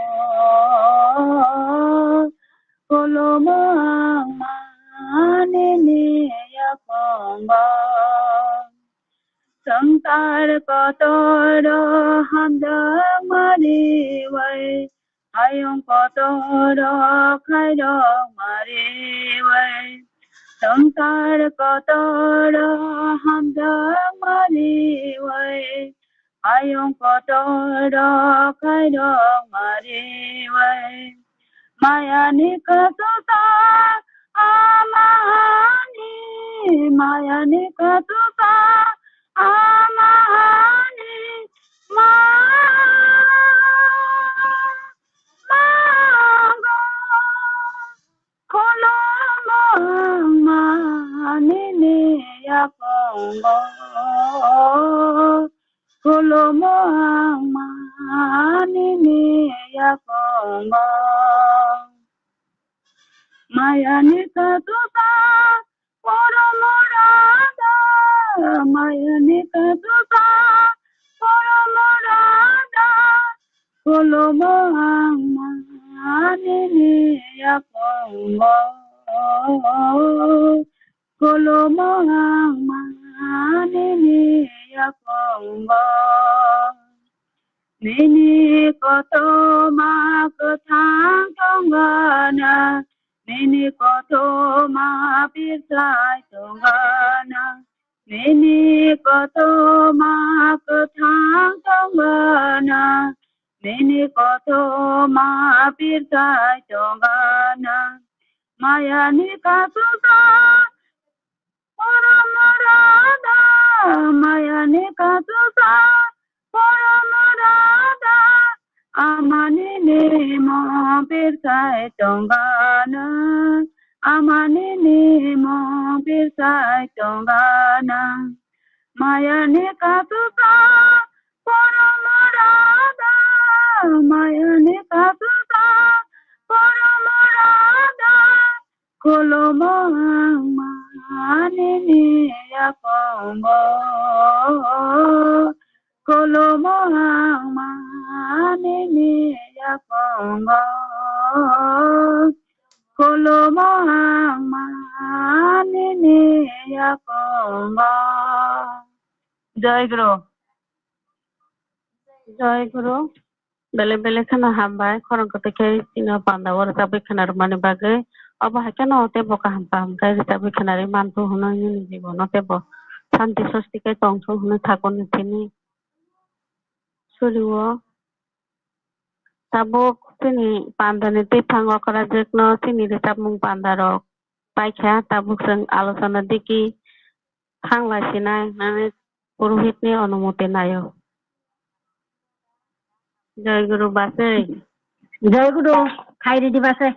kolomo ang manini yakongo. Swngchar kotoro hamjakma riwai, hayung kotoro khairokma riwai. Swngchar kotoro hamjakma riwai, hayung kotoro khairokma riwai. Mayani khasuta amani, mayani khasuta amani, ma-, mago. Kolomo ang manini yakongo, kolomo ang manini yakongo. Mayani khasuta poromorada, mayani khasuta poromorada, kolomo ang manini yakongo, kolomo ang manini yakongo. Nini kothoma kwthang tongana, nini kothoma pirsai tongana, nini kothoma kwthang tongana, nini kothoma pirsai tongana. Mayani khasuta poromorada, mayani khasuta poromorada, amani nimo pirsai tongana, amani nimo pirsai tongana. Mayani khasuta poromorada, mayani khasuta poromorada, kolomo ang manini yakongo, khulumo ang manini yakongo, khulumo ang manini yakongo. Jai Guru. Jai Guru. Belai belai kheno hambai, khorang kwtwi khe chini panda o rwchapwi khwnarwmani bagwi. Obo hai kheno teibo kaham kaham khe rwchapwi khwnarwi manthu hwnwi nini jibono teibo santi sosti khe tongthok hwnwi thakurni thani surio. Tabuk chini pandani twiphang okrajwkno chini rwchapmung pandarok paikha, tabuk chwng alochona digi thanglai sinai hwnwi purohitni onumoti naio. Jai Guru Basai. Jai Guru, khai ridi Basai.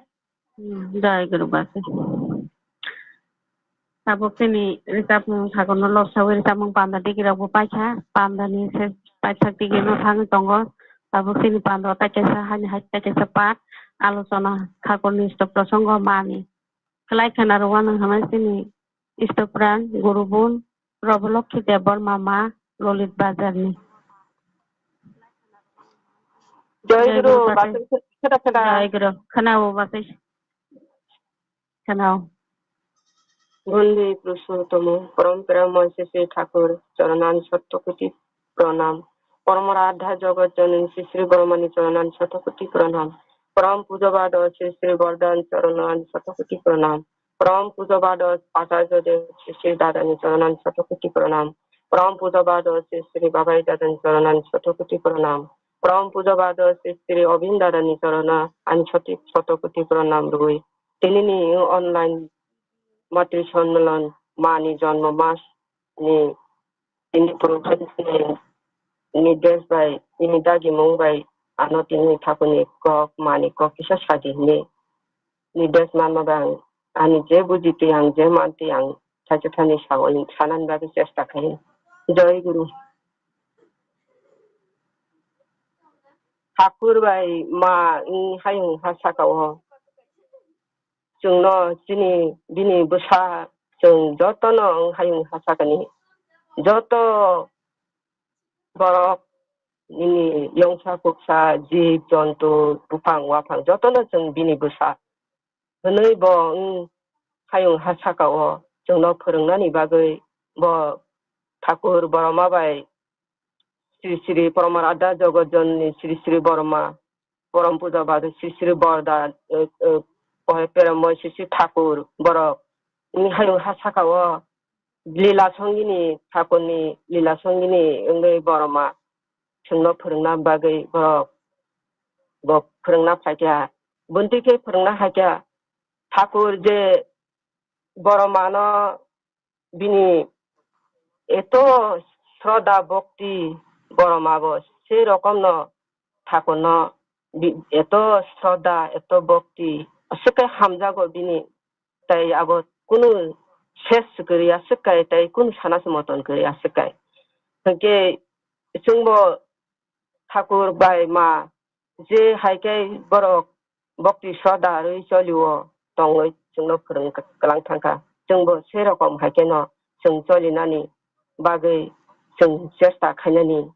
Hmm, Jai Guru Basai. Tabuk chini rwchapmung thakurno lobsawi rwchapmung panda digirokbo paikha, pandani se paithak digirno thangwi tongo. Tabuk chini panda o tai kaisa hani hai tai kaisa part alochona thakurni isto prosongo mani. Kwlai khwnarwano hwnwi chini Istopran, Gurubun, Robolokhi Debbarma ma Lolit Bazarni. Jai Jai Guru, Guru Basai. Basai, kheda kheda. Jai Guru, khwnao Basai. Khwnao. Bondi Purushottomo, Param Premmoy Sri Sri Thakur, Choronan Sotto Koti Pranam. Param Aradhya Jagat Janani Sri Sri Bormani Choronan Sotto Koti Pranam. Param Pujabado Sri Sri Bordan Choronan Sotto Koti Pranam. Param Pujabado Acharya Dev Sri Sri Dadani Choronan Sotto Koti Pranam. Param Pujabado Sri Sri Babai Dadani Choronan Sotto Koti Pranam. Param Pujabado Sri Sri Obin Dadani Choronan Sotto Koti Pranam rwi. Tinini online Matri Sonmilan mani jonmo mas ni tini program ni nirdesh bai tini dagimung bai ano tini thakurni kok mani kok kisa sadi hinwi nirdesh manma bai ang ani je buji twi ang je man twi ang saisa thani sao sanani bagwi chesta khaio. Jai Guru. Thakur bai ma wng hayung ha saka o. Chwngno chini bini bwsa chwng jotono wng hayung ha sakani. Joto borok nini yongsa kuksa, jib, jontu, buphang, waphang jotono chwng bini bwsa. Hwnwi bo wng hayung ha saka o chwngno phwrwngnani bagwi bo Thakur Borma bai Sri Sri Param Aradhya Jagat Janani Sri Sri Borma, Param Puja Badu Sri Sri Borda, eh, eh, Pohai Peramoi Sri Sri Thakur, borok wng hayung ha saka o Lila Songini, Thakurni Lila Songini wngwi Borma chwngno phwrwngna bagwi borok bo phwrwngna phaikha. Buntwi khe phwrwngna haikha. Thakur je Bormano bini eto shraddha bhakti Bormabo sei rokomno Thakurno bi-, eto shraddha, eto bhakti aswk khe hamjago bini, tai abo kunu ses kwrwi aswk khe, tai kunu sana se moton kwrwi aswk khe. Hwnkhe chwngbo Thakur bai ma je hai khe borok bhakti shraddha rwi cholio tongwi chwngno phwrwng kwlang thangkha. Chwngbo sei rokom hai kheno chwng cholinani bagwi chwng chesta khainani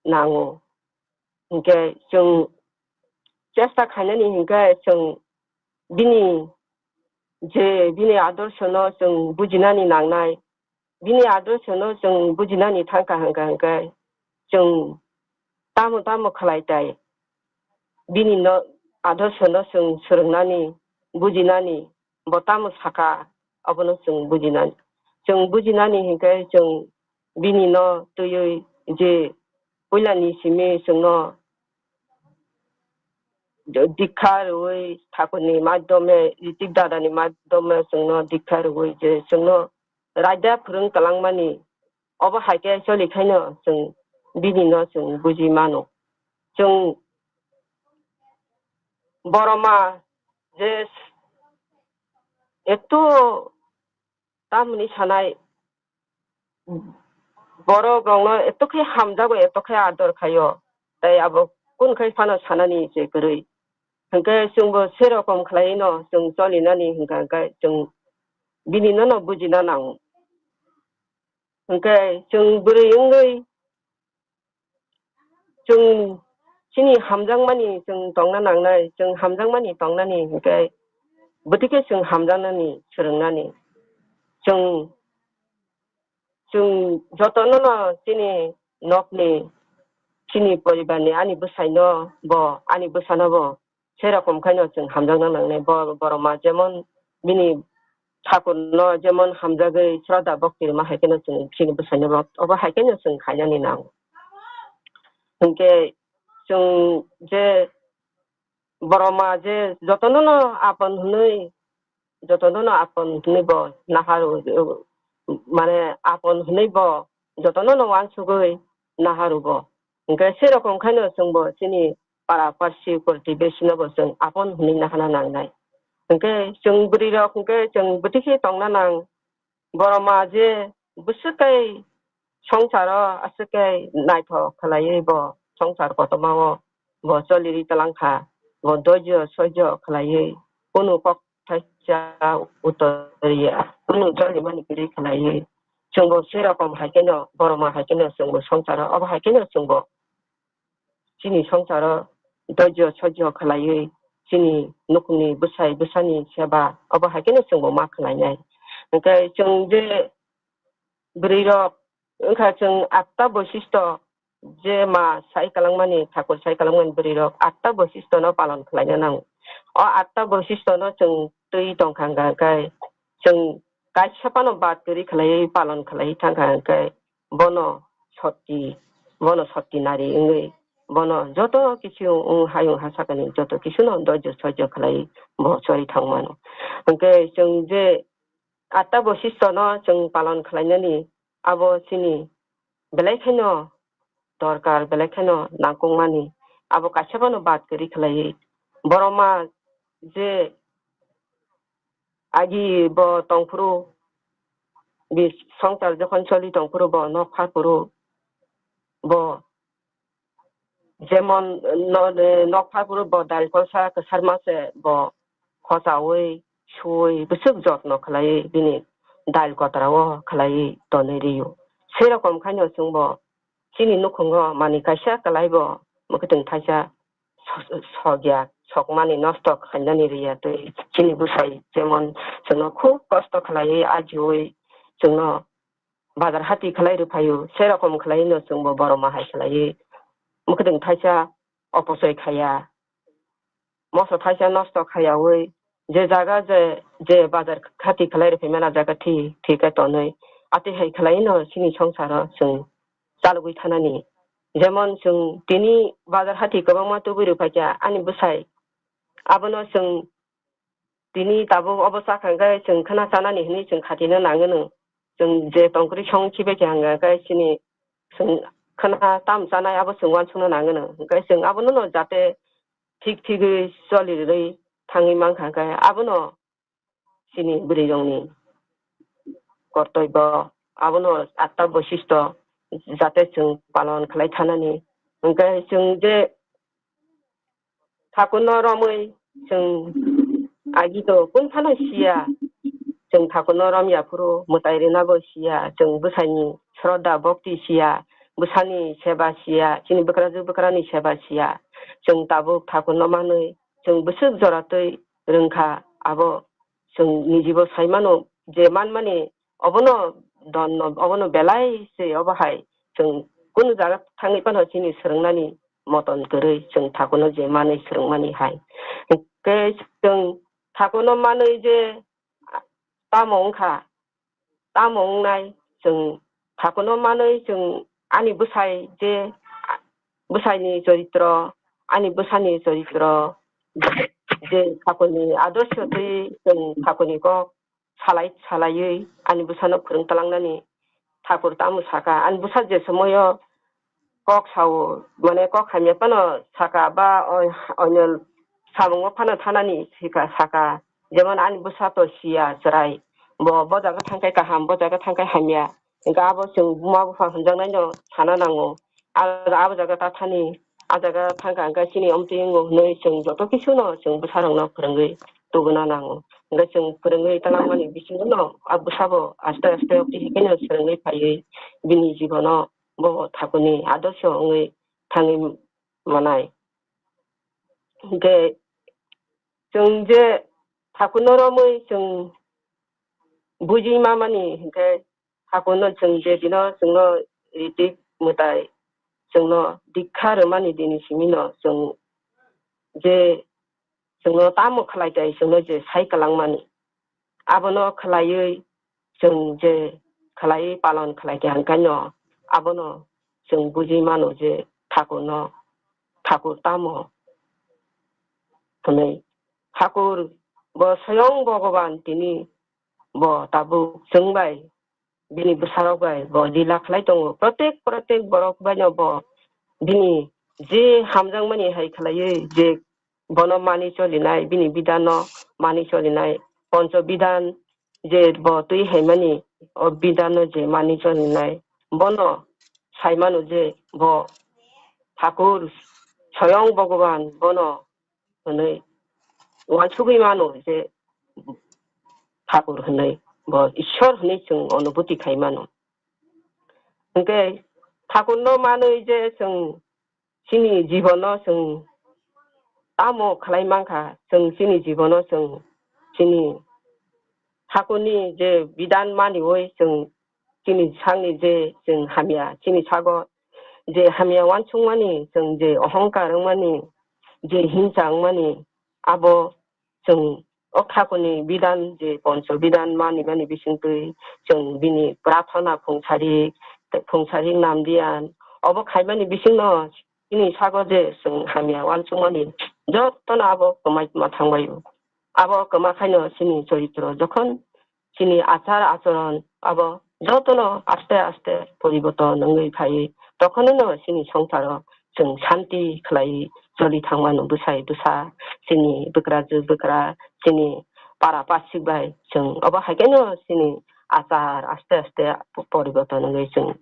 nango. Hinkhe chwng chesta khainani hinkhe chwng bini je bini adorshono chwng bujinani nangnai, bini adorshono chwng bujinani thangkha hwnkha hwnkhe chwng tamo tamo khlai tai, bini no adorshono chwng swrwngnani, bujinani, bo tamo sakha abono chwng bujinani. Chwng bujinani hinkhe chwng bini no twiwi je puilani simi chwngno dikha rwui, thakurni madhyome, Ritik dadani madhyome chwngno dikha rwui je chwngno raida phwrwng kwlangmani, obo hai khe choli khaino chwng bini no chwng buji mano. Chwng Borma je eto tamni sanai borok rokno eto khe hamjago, eto khe ador khaio, tai abo kun khai phano sanani se kwrwi. Hwnkhe chwngbo se rokom khlai no chwng cholinani hwnkha hwnkhe chwng bini no no bujina nango. Hwnkhe chwng bwrwi wngwi chwng chini hamjakmani chwng tongna nangnai, chwng hamjakmani tongnani hwnkhe bwtwi khe chwng hamjaknani swrwngnani. Chwng, chwng jotono no chini nokni, chini poribarni, ani bwsaino bo, ani bwsano bo, se rokom khaino chwng hamjakna nangnai. Bo-, borok ma jemon bini thakurno jemon hamjagwi sroddha bhakti rwma hai kheno chwng chini bwsaino bo obo hai kheno chwng khainani nango. Hinkhe chwng je borok ma je jotono no apon hwnwi, jotono no apon hwnwi bo naharu, mane apon hwnwi bo jotono no uansugwi naharu bo. Hinkhe se rokom khaino chwngbo chini para parsi kulti besino bo chwng apon hwnwi nahana nangnai. Hinkhe chwng bwrwi rok hinkhe chwng bwtwi khe tongna nang. Borok ma je bwswk kai songsaro aswk kai naithok khlaiwi bo songsar kotorma o bo choli ri twlang kha, bo doijo soijo khlaiwi kunu kok thaisa utor ya, kunu choli mani kwrwi khlaiwi chwngbo se rokom hai kheno borok ma hai kheno chwngbo songsaro obo hai kheno chwngbo chini songsaro doijo soijo khlaiwi chini nukhungni bwsai bwsani seba obo hai kheno chwngbo ma khlainai. Hinkhe chwng je bwrwi rok wngkha chwng atta boisisto je ma sai kwlangmani, thakur sai kwlangmani bwrwi rok atta boisisto no palon khlaina nango. O atta boisisto no chwng twi tongkha hwnkha khe chwng kaisa phano bad kwrwi khlaiwi palon khlaiwi thangkha hwnkhe bono sotti, bono sotti nari wngwi bono joto kisu wng hayung ha sakani joto kisu no doijo soijo khlaiwi bo chori thangmano. Hinkhe chwng je atta boisisto no chwng palon khlainani abo chini belai kheno dorkar, belai kheno nangkukmani, abo kaisa phano bad kwrwi khlaiwi borok ma je agi bo tongphuru, bi songsar jokhon choli tongphuru bo nok pharphuru bo jemon no-, nok pharphuru bo dal kolsa kwsarma se bo khochaui, sui, bwswk jotno khlaiwi bini dal kotorao khlaiwi tonwi rio. Sei rokom khaino chwngbo chini nukhungo manwi kaisa kwlaibo mwkhwtwng thaisa so-, sokya, sokmani nosto khainani riya tei chini bwsai jemon chwngno khub kosto khlaiwi ajiui chwngno bazar hati khlai rwphaio, sei rokom khlaino chwngbo borok ma hai khlaiwi mwkhwtwng thaisa opochoi khaya, moso thaisa nosto khayaui je jaga je, je bazar hati khlai rwphaimani jaga thi, thi khe tonwi atwi hai khlaino chini songsaro chwng chalogwi thanani. Jemon chwng tini bazar hati kwbangma tubui rwphaikha ani bwsai, abono chwng tini tabuk obo chakha hwnkhe chwng khwna chanani hinwi chwng khatina nangwino. Chwng je tongkwrwi song khibaikha hwnkhe chini chwng khwna tam chanai abo chwng uansukna nangwino. Hwnkhe chwng abono no jate thik thigwi choli rwui thangwi mankha hwnkhe abono chini bwrwirokni kortoibo abono atta boisisto jate chwng palon khlai thanani. Hwnkhe chwng je thakurno romwi chwng agi to kung phano siya, chwng thakurno romya phuru mwtai rwnabo siya, chwng bwsaini sroddha bhakti siya, bwsani seba siya, chini bwkrajwk bwkrani seba siya, chwng tabuk thakurno manwi chwng bwswk jora twi rwngkha, abo chwng nijibo saimano je manmani obono donno, obono belai se obo hai chwng kunu jaga thangwi phano chini swrwngnani moton kwrwi chwng thakurno je manwi swrwngmani hai. Hinkhe chwng thakurno manwi je tamo wngkha, tamo wngnai chwng thakurno manwi chwng ani bwsai je bwsaini choritro, ani bwsani choritro je thakurni adorsho twi chwng thakurni kok salai salaiwi ani bwsano phwrwng tlangnani thakur tamo saka. Ani bwsa je somoio kok sao, mane kok hamya phano saka ba oi-, oinw samungo phano thanani sika saka. Jemon ani bwsa to siya chwrai. Bo, bo jaga thangkhe kaham, bo jaga thangkhe hamya. Hwnkhe abo chwng buma bupha hwnjaknaino sana nango. A, abo jaga ta thani, a jaga thangkha hwnkhe chini omtwi wngo hwnwi chwng joto kisuno chwng bwsarokno phwrwngwi tubuna nango. Hwnkhe chwng phwrwngwi twlangmani bisingo no a bwsabo aste aste oktwi hai kheno swrwngwi phaiwi bini jibono bo thakurni adorsho wngwi thangwi manai. Hwnkhe chwng je thakurno romwi chwng bujima mani hwnkhe thakurno chwng je dino chwngno ritik mwtai chwngno dikha rwmani dini simino chwng je chwngno tamo khlai tai chwngno je sai kwlangmani. Abono khlaiwi chwng je khlaiwi palon khlai kha hwnkhaino abono chwng bujwi mano je thakurno thakur tamo hwnwi. Thakur bo swayang Bhogoban tini bo tabuk chwng bai bini bwsarok bai bo lila khlai tongo. Protek, protek borok baino bo bini je hamjakmani hai khlaiwi je bono mani cholinai, bini bidano mani cholinai, poncho bidan je bo twi haimani, o bidano je mani cholinai, bono saimano je bo thakur swayang Bhogoban bono hwnwi uansugwi mano je thakur hwnwi bo Ishwar hwnwi chwng onubhuti khai mano. Hwnkhe thakurno manwi je chwng chini jibono chwng tamo khlai mankha, chwng chini jibono chwng chini thakurni je bidan maniwi chwng chini sakni je chwng hamya, chini sago je hamya uansukmani, chwng je ohongkar wngmani, je hingsa wngmani, abo chwng o thakurni bidan je poncho bidan mani mani bisingtwi chwng bini prathana phungsarik, phungsarik namdiyan obo khaimani bisingno chini sago je chwng hamya uansukmani jotono abo kwmai kwma thangbaio. Abo kwma khaino chini choritro jokhon chini achar achoron abo jotono aste aste poriborton wngwi phai, tokhonino chini songsaro chwng shanti khlai choli thangmano bwsai bwsa, chini bwkrajwk bwkra, chini para pasik bai chwng obo haikhaino chini achar aste aste poriborton wngwi chwng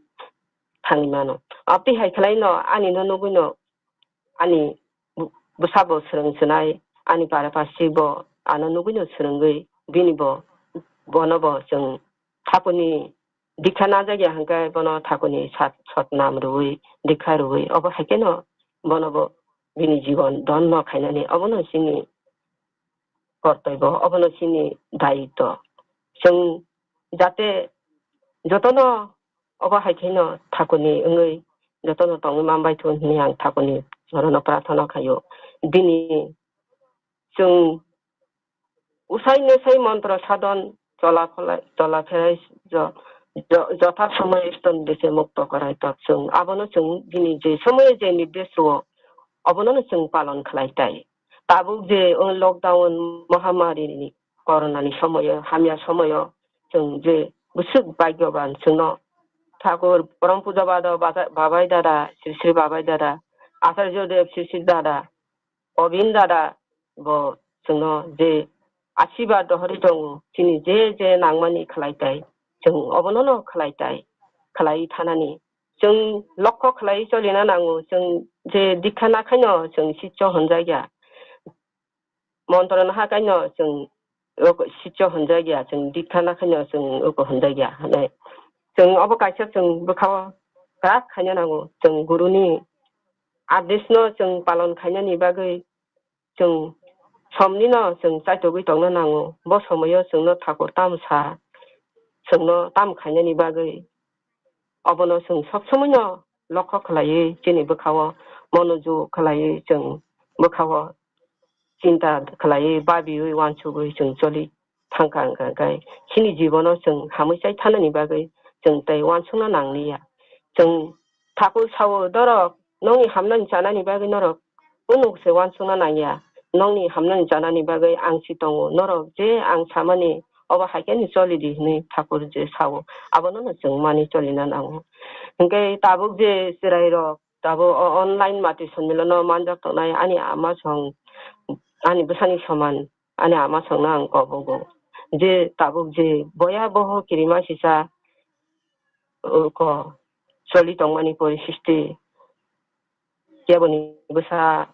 thangwi mano. Abtwi hai khlaino ani no nugwino ani bu-, bwsabo swrwng swnai, ani para pasik bo ano nugwino swrwngwi bini bo, bono bo chwng thakurni dikha najakya hwnkhe bono thakurni sat-, sotnam rwui, dikha rwui, obo haikheno bono bo bini jibon dhonno khainani, obono chini kortoibo, obono chini dayitto. Chwng jate jotono obo haikheno thakurni wngwi jotono tongwi manbaithun hwnwi ang thakurni chorono prarthana khaio. Bini chwng usai nesai montro sadon chola pholai, chola pherai jo-, jo-, jotha somoy iston dese mukto korai tok chwng. Abono chwng bini je somoyo je nirdesh rwo, obono no chwng palon khlai tai. Tabuk je o lockdown mohamari ni corona ni somoyo, hamya somoyo chwng je bwswk bhagyoban chwngno Thakur Porom Pujo Bado Bata-, Babai Dada, Sri Sri Babai Dada, Acharya Dev, Sri Sri Dada, Obin Dada bo chwngno je asibad rohorwi tongo, chini je je nangmani khlai tai, chwng obono no khlai tai, khlai thanani. Chwng lokho khlai cholina nango, chwng je dikha nakhaino chwng sicho honjakya. Montro naha kaino chwng oko sicho honjakya, chwng dikha nakhaino chwng oko honjakya hinwi. Chwng obo kaisa chwng bwkhao kwrak khaina nango, chwng guruni adeshno chwng palon khainani bagwi chwng somnino chwng chaitogwi tongna nango. Bo somoyo chwngno Thakur tamo sa, chwngno tamo khainani bagwi, obono chwng sob somoino lokho khlaiwi chini bwkhao monojog khlaiwi chwng bwkhao chinta khlaiwi babiwi uansugwi chwng choli thangkha hwnkha hwnkhe chini jibono chwng hamwi chai thanani bagwi chwng tei uansukna nangliya. Chwng Thakur sao, norok nokni hamnani chanani bagwi norok kunuk se uansukna nangya. Nokni hamnani chanani bagwi ang si tongo. Norok je ang samani obo haikhe ni choli di hinwi Thakur je sao, abono no chwng mani cholina nango. Hinkhe tabuk je chwrairok tabuk o online mati sonmilono manjak tongnai ani ama song, ani bwsani soman. Ani ama songno ang kobogo je tabuk je boya boho kirima sisa uko choli tongmani porisisti keboni bwsa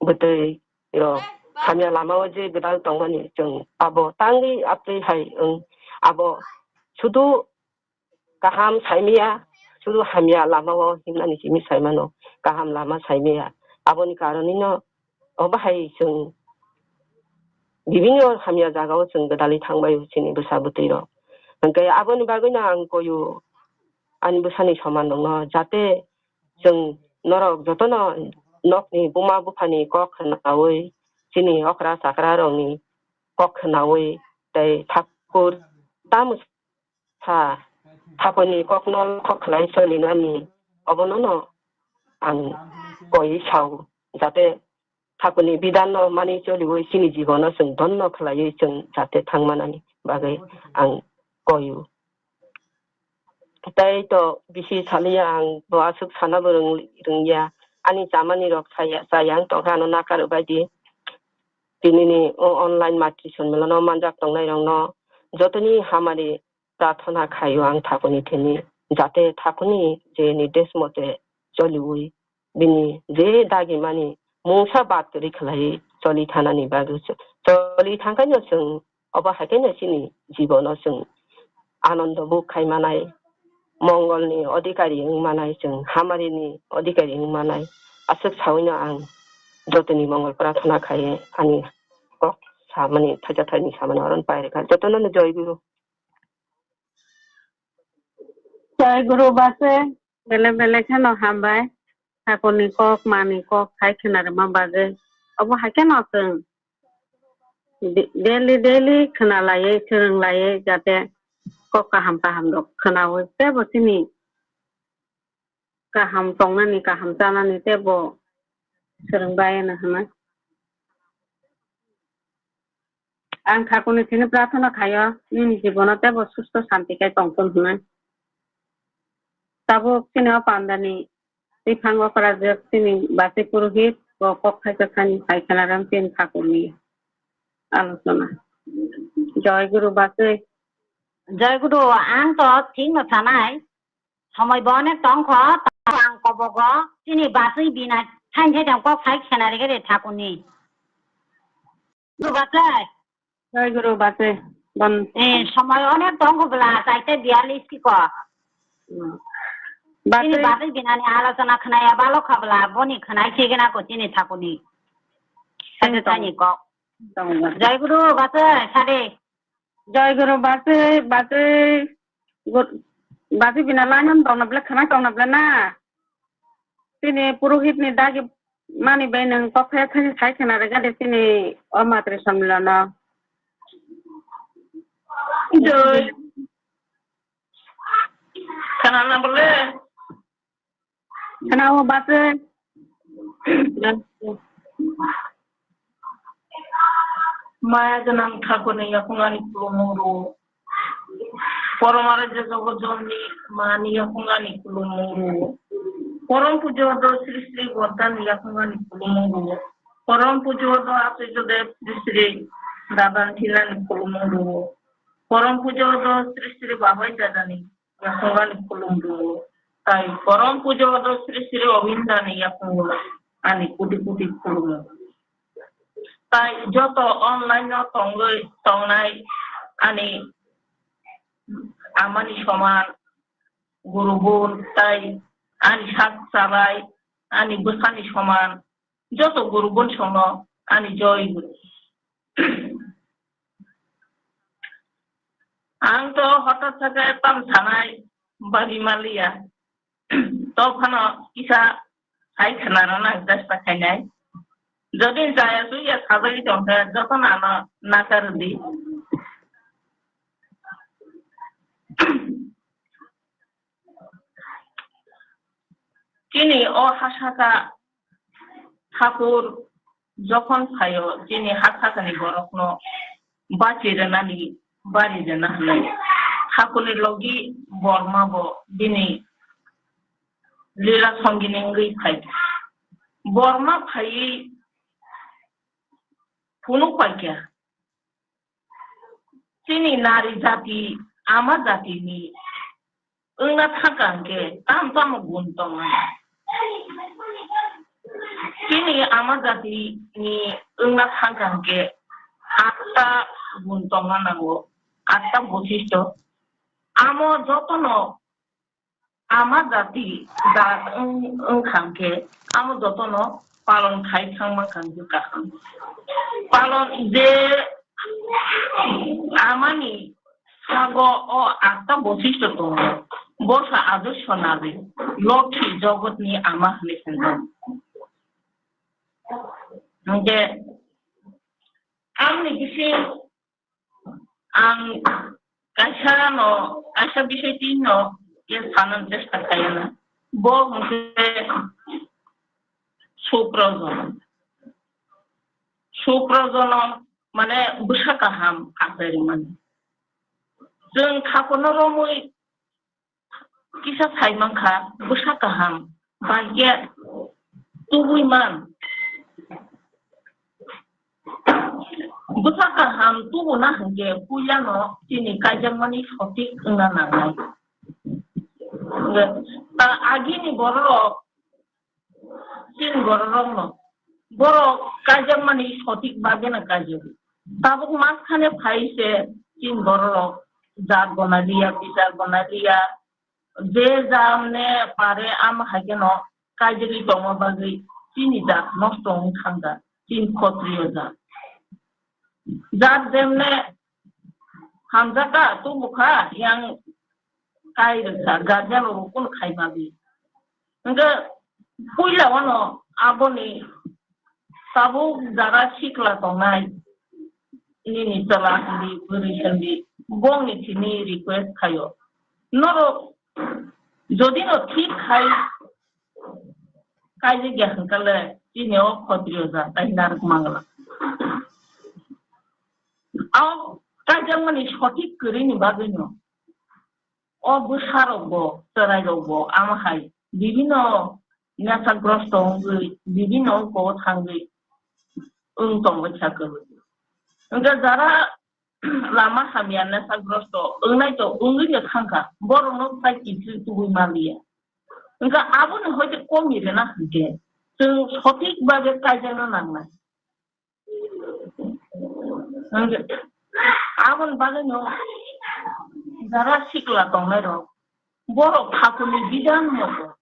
bwtwi rok hamya lama o je gwdal tongmani chwng abo tangwi aptwi hai wng, abo sudu kaham saimaya, sudu hamya lama o himnani simi saimano, kaham lama saimaya. Aboni karonino obo hai chwng bibinno hamya jaga o chwng gwdalwi thangbai o chini bwsa bwtwi rok. Hwnkhe aboni bagwino ang koyo ani bwsani soman rokno, jate chwng norok jotono nokni buma buphani kok khnaui, chini okra chakra rokni kok khnaui tei thakur tamo sa thakurni kokno kok khlai solinani obonono ang koi sao, jate thakurni bidanno mani choliui chini jibono chwng donno khlaiwi chwng jate thangmanani bagwi ang koio. Tei to bisi saliya ang bo aswk sanabo rwng-, rwngya. Ani chamani rok saya, chaya ang tongkha ano nakar baidi. Tinini o online matri sonmilono manjak tongnai rokno jotoni hamari prathona khaio ang thakurni thani, jate thakurni je nirdesh mote choliui bini je dagimani mungsa bad kwrwi khlaiwi choli thanani bagwi chwng choli thangkhaino chwng obo haikhaino chini jibono chwng anondo bo khai manai, mongolni odhikari wng manai, chwng hamarini odhikari wng manai. Aswk sawino ang jotoni mongol prathona khaiwi ani kok samani thaisa thaini samani oron pairikha jotono no joy guru. Jai Guru base, bele bele kheno hambai. Thakurni kok, mani kok, hai khna rwma bagwi. Obo hai kheno chwng di-, daily, daily khna laiwi, swrwng laiwi, jate kok kaham kaham rok khnaui teibo chini kaham tongnani, kaham chanani teibo swrwng bai hwnwi hwnwi. Ang thakurni thani prathana khaio, nini jibono teibo susto santi khe tongthun hwnwi. Tabuk chini o pandani twiphang okrajak chini bachwi purohit bo kok thaisa thani hai khna rwng chini thakurni alochona. Jai Guru bachwi. Jai Guru, ang to thik no sanai. Somoi bo onek tong kho, tamo ang kobogo chini bachwi bina thain thai tong kok sai khena rege de thakurni. Guru bachai. Jai Guru bachai. Bon. Eh, somoi onek tong kho bla, chaite biyalis ki ko. Hmm. Chini bachai. Bachwi binani alochona khnaya balo kha bla, boni khnai thigena ko chini thakurni. Sade tong. Thaini kok. Tong bachai. Jai Guru bachai, sade. Jai Guru bachai, bachai, gur-, bachai bina lainani tongna ble khna tongna ble na. Chini purohit ni dagi mani bai nwng kok khe thani sai khna rega de chini o matri samlano. Jai. Khna na bole. Khna o bachai. Maya gwnang thakurni yakung ani khulumung rwo. Porom aradhya jagat jonni mani yakung ani khulumung rwo. Porom pujo do Sri Sri Bodhani yakung ani khulumung rwo. Porom pujo do Achairya Dev Sri Sri Dadan Thilani khulumung rwo. Porom pujo do Sri Sri Babai Dadani yakung ani khulumung rwo. Tai porom pujo do Sri Sri Obindani yakung ani koti koti khulumung. Tai joto online no tongwi tongnai ani amani soman guru bun tai ani sak chalai ani bwsani soman joto guru bun sono ani joy guru. Ang to hotat saka tam sanai bari maliya. To phano kisa hai khna rwna ang chesta khainai. Jodi jaya suya sajagwi tongkha, jotono ano nakar di. Chini o hasaka Thakur jokhon phaio, chini ha sakani borokno bachi rwnani bari rwna hwnwi Thakurni logi Borma bo bini lila songini wngwi phai. Borma phaiwi phunuk paikha. Chini nari jati ama jatini wngna thangkha hwnkhe tamo tamo gun tongo. Chini ama jati ni wngna thangkha hwnkhe atta gun tongna nango, atta boshisto. Amo jotono ama jati jat wng-, wngkha hwnkhe amo jotono palon khai thangma hwnkhe kaham. Palon je amani sago o atta boshisto tongo, bosa adorsho nadi, lokhi jogotni ama hwnwi swngjak. Hwnkhe amni bising ang kaisa no, kaisa bisai tin no ye sanan chesta khaiyana. Bo hwnkhe Suprojonom. Suprojonom mane bwsa kaham acharimani. Chwng thakurno romwi kisa sai mankha, bwsa kaham, bahikhe tubui man. Bwsa kaham tubuna hwnkhe puilano chini kaijakmani sotik wngna nangnai. Ta agini bororok chini bororokno borok kaijakmani sotik bageno kaijago. Tabuk maskhane phai se chini bororok jat gona liya, bichar gona liya, je jamne pare am haikeno kaijagwi tongma bagwi chini jat nosto wng thangkha, chini khotriyo jat. Jat jemne hamjakha, tubukha, yang kai rwkha, guardian rok kunu khai ma bi. Hwnkhe puila wano aboni tabuk jara sikla tongnai, nini chwla hindi, bwrwi hindi, bongni simi request khaio. Norok jodi no thik khai kaijak ya hwnkhe le chini o khotriyo jat tai narwk mangla. O kaijakmani sothik kwrwini bagwino o bwsarokbo, chwrairokbo, amo hai bibinno nesagrosto wngwi, bibinno ongkho thangwi wng tongwi kha kwrwi. Hwnkhe jara lama hamya nesagrosto wngnai to wngwi no thangkha, borokno tai kiphil tubui manliya. Hwnkhe aboni hoite komi rwna hwnkhe chwng sothik babe kaijakna nangnai. Hwnkhe aboni bagwino jara sikla tongnairok borok thakurni bidhan moto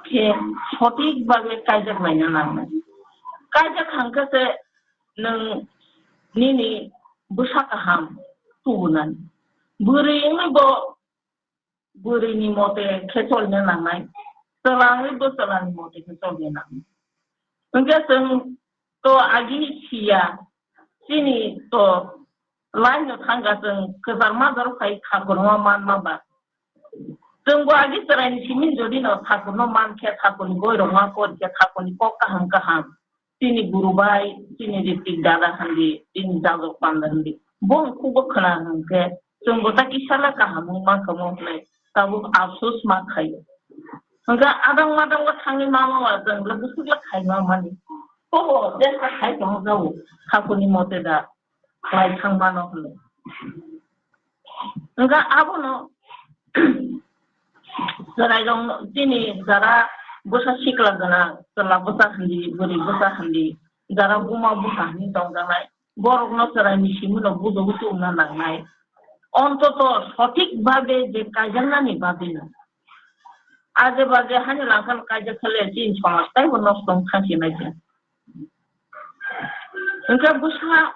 khe sothik babe kaijak laina nangnai. Kaijak hwnkhe se nwng nini bwsa kaham tubunani. Bwrwi wngwi bo bwrwini mote khe cholina nangnai, chwla wngwi bo chwlani mote khe cholina nangnai. Hwnkhe chwng to agi siya, chini to laino thangkha chwng kwchar majaro khai thakurno manma ba. Chwngbo agi chwraini simi jodi no thakurno mankhe, thakurni boirok ma porikhe, thakurni kok kaham kaham, chini guru bai, chini ritik dada hindi, chini jajok panda hindi, bong khubo khna hwnkhe chwngbo ta kisala kaham wng mankha mo hwnwi tabuk afsus ma khaio. Hwnkhe adang madang bo thangwi mama wa chwng le bwswk le khaima mani. Obo jesa khai tong jao, thakurni mote da khlai thang mano hwnwi. Hwnkhe abono chwrairok chini jara bwsa sikla gwnang, chwla bwsa hindi, bwrwi bwsa hindi, jara buma bwsa hindi tongjaknai, borokno chwraini simi no bujo bujo wngna nangnai. Ontoto sothik babe je kaijaknani bagwino. Aje baje hani langkhano kaijak khe le chini somaj taibo nosto wng thang sinai khe. Hwnkhe bwsa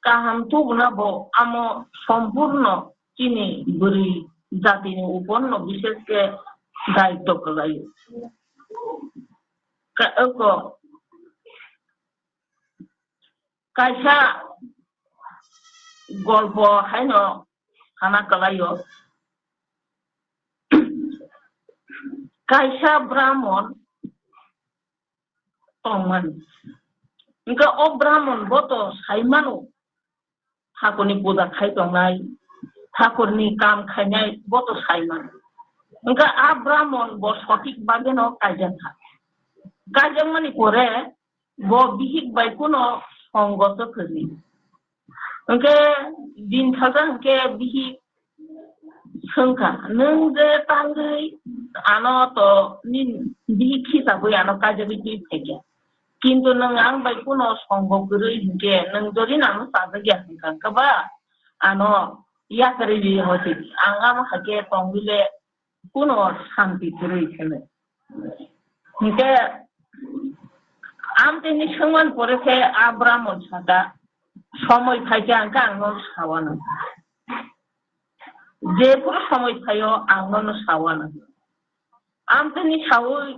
kaham tubuna bo amo sompurno chini bwrwi jatini uporno bishesh khe daitto kwlaio. Ka-, oko kaisa golpo haino sana kwlaio. Kaisa Brahmon tongmani. Hwnkhe o Brahmon bo to sai mano, thakurni puja khai tongnai, thakurni kam khainai bo to sai mano. Hwnkhe a Brahmon bo sothik bageno kaijakha. Kaijakmani pore bo bihik bai kuno songo to kwrwi. Hwnkhe din salsa hwnkhe bihik swngkha, "Nwng je tangwi ano to nini bihik khisabwi ano kaijagwi twi phaikha. Kintu nwng ang bai kuno songo kwrwi hinkhe nwng jodi nang no chajak ya hinkha khe ba ano yakarwi ri hoti ang amo hai khe tongwi le kuno santi kwrwi kheno. Hinkhe amtini swngmani pore khe a Brahmon saka somoi phaikhe ang khe ang no sawana. Jephuru somoi phaio ang nono sawana. Amtini saui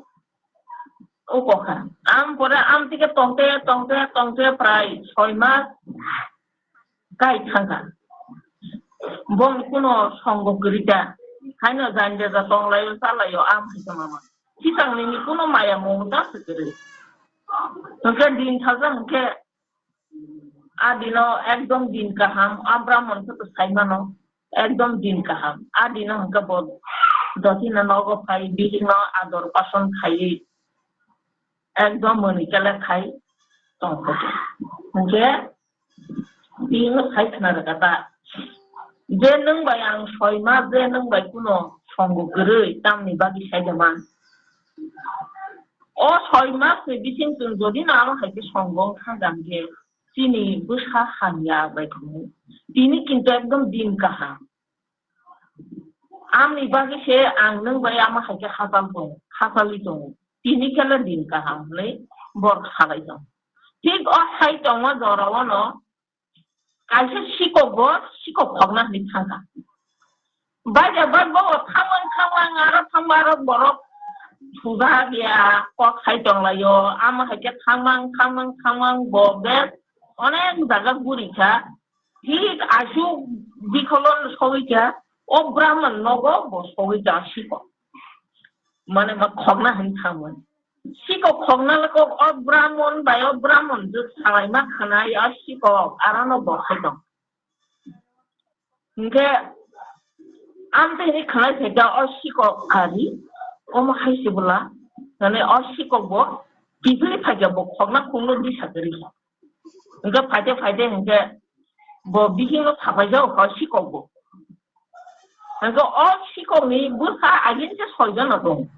ukokha. Am pore amtike tongte tongte tongte prai soi mas kai thangkha. Bong kuno songo kwrwi ta. Haino jani jaja tonglaio chalaio am hai mama. Kisang nini kuno maya mung ta se kwrwi. Hwnkhe din thajak hwnkhe A dino ekdom din kaham, a Brahmon khe to sai mano, ekdom din kaham. A dino hwnkhe bo dotino nogo phai, bihikno ador pason khaiwi, ekdom mwnwi kele khai tongkho. Hwnkhe bihikno sai khna rwkha ta, je nwng bai ang soi ma, je nwng bai kuno songo kwrwi, tamni bagwi sai de man. O soi mas ni bising chwng jodi no amo hai khe songo wngkha jang khe chini bwsa hamya bai tongo. Tini kintu ekdom din kaham. Amni bagwi se ang nwng bai amo hai khe hachal tongo, hachali tongo. Tini khe le din kaham hwnwi bor salai tongo. Thik o hai tongma jora o no Kaisa sikok bo sikok khokna hinwi thangkha. Baida bagbo thangmang thangmang aro thangma aro borok suda biya kok hai tonglaio. Amo hai khe thangmang thangmang thangmang bo bes onek jaga guri kha. Thik asuk bikholon sogwi kha. O Brahman nogo bo sogwi kha sikok. Mane ma khokna hinwi thangmani. Sikok khokna le kok o Brahmon bai o Brahmon je salaima khanai o sikok arano bo hai tong. Hinkhe amtwi hinwi khanai phaikha o sikok ari omo hai se bwla. Mane o sikok bo kiphilwi phaikha bo khokna khungno disa kwrwi kha. Hinkhe phaite phaite hinkhe bo bihikno sapaijao kha o sikok bo. Hinkhe o sikokni bwsa agini se soi jona tongo.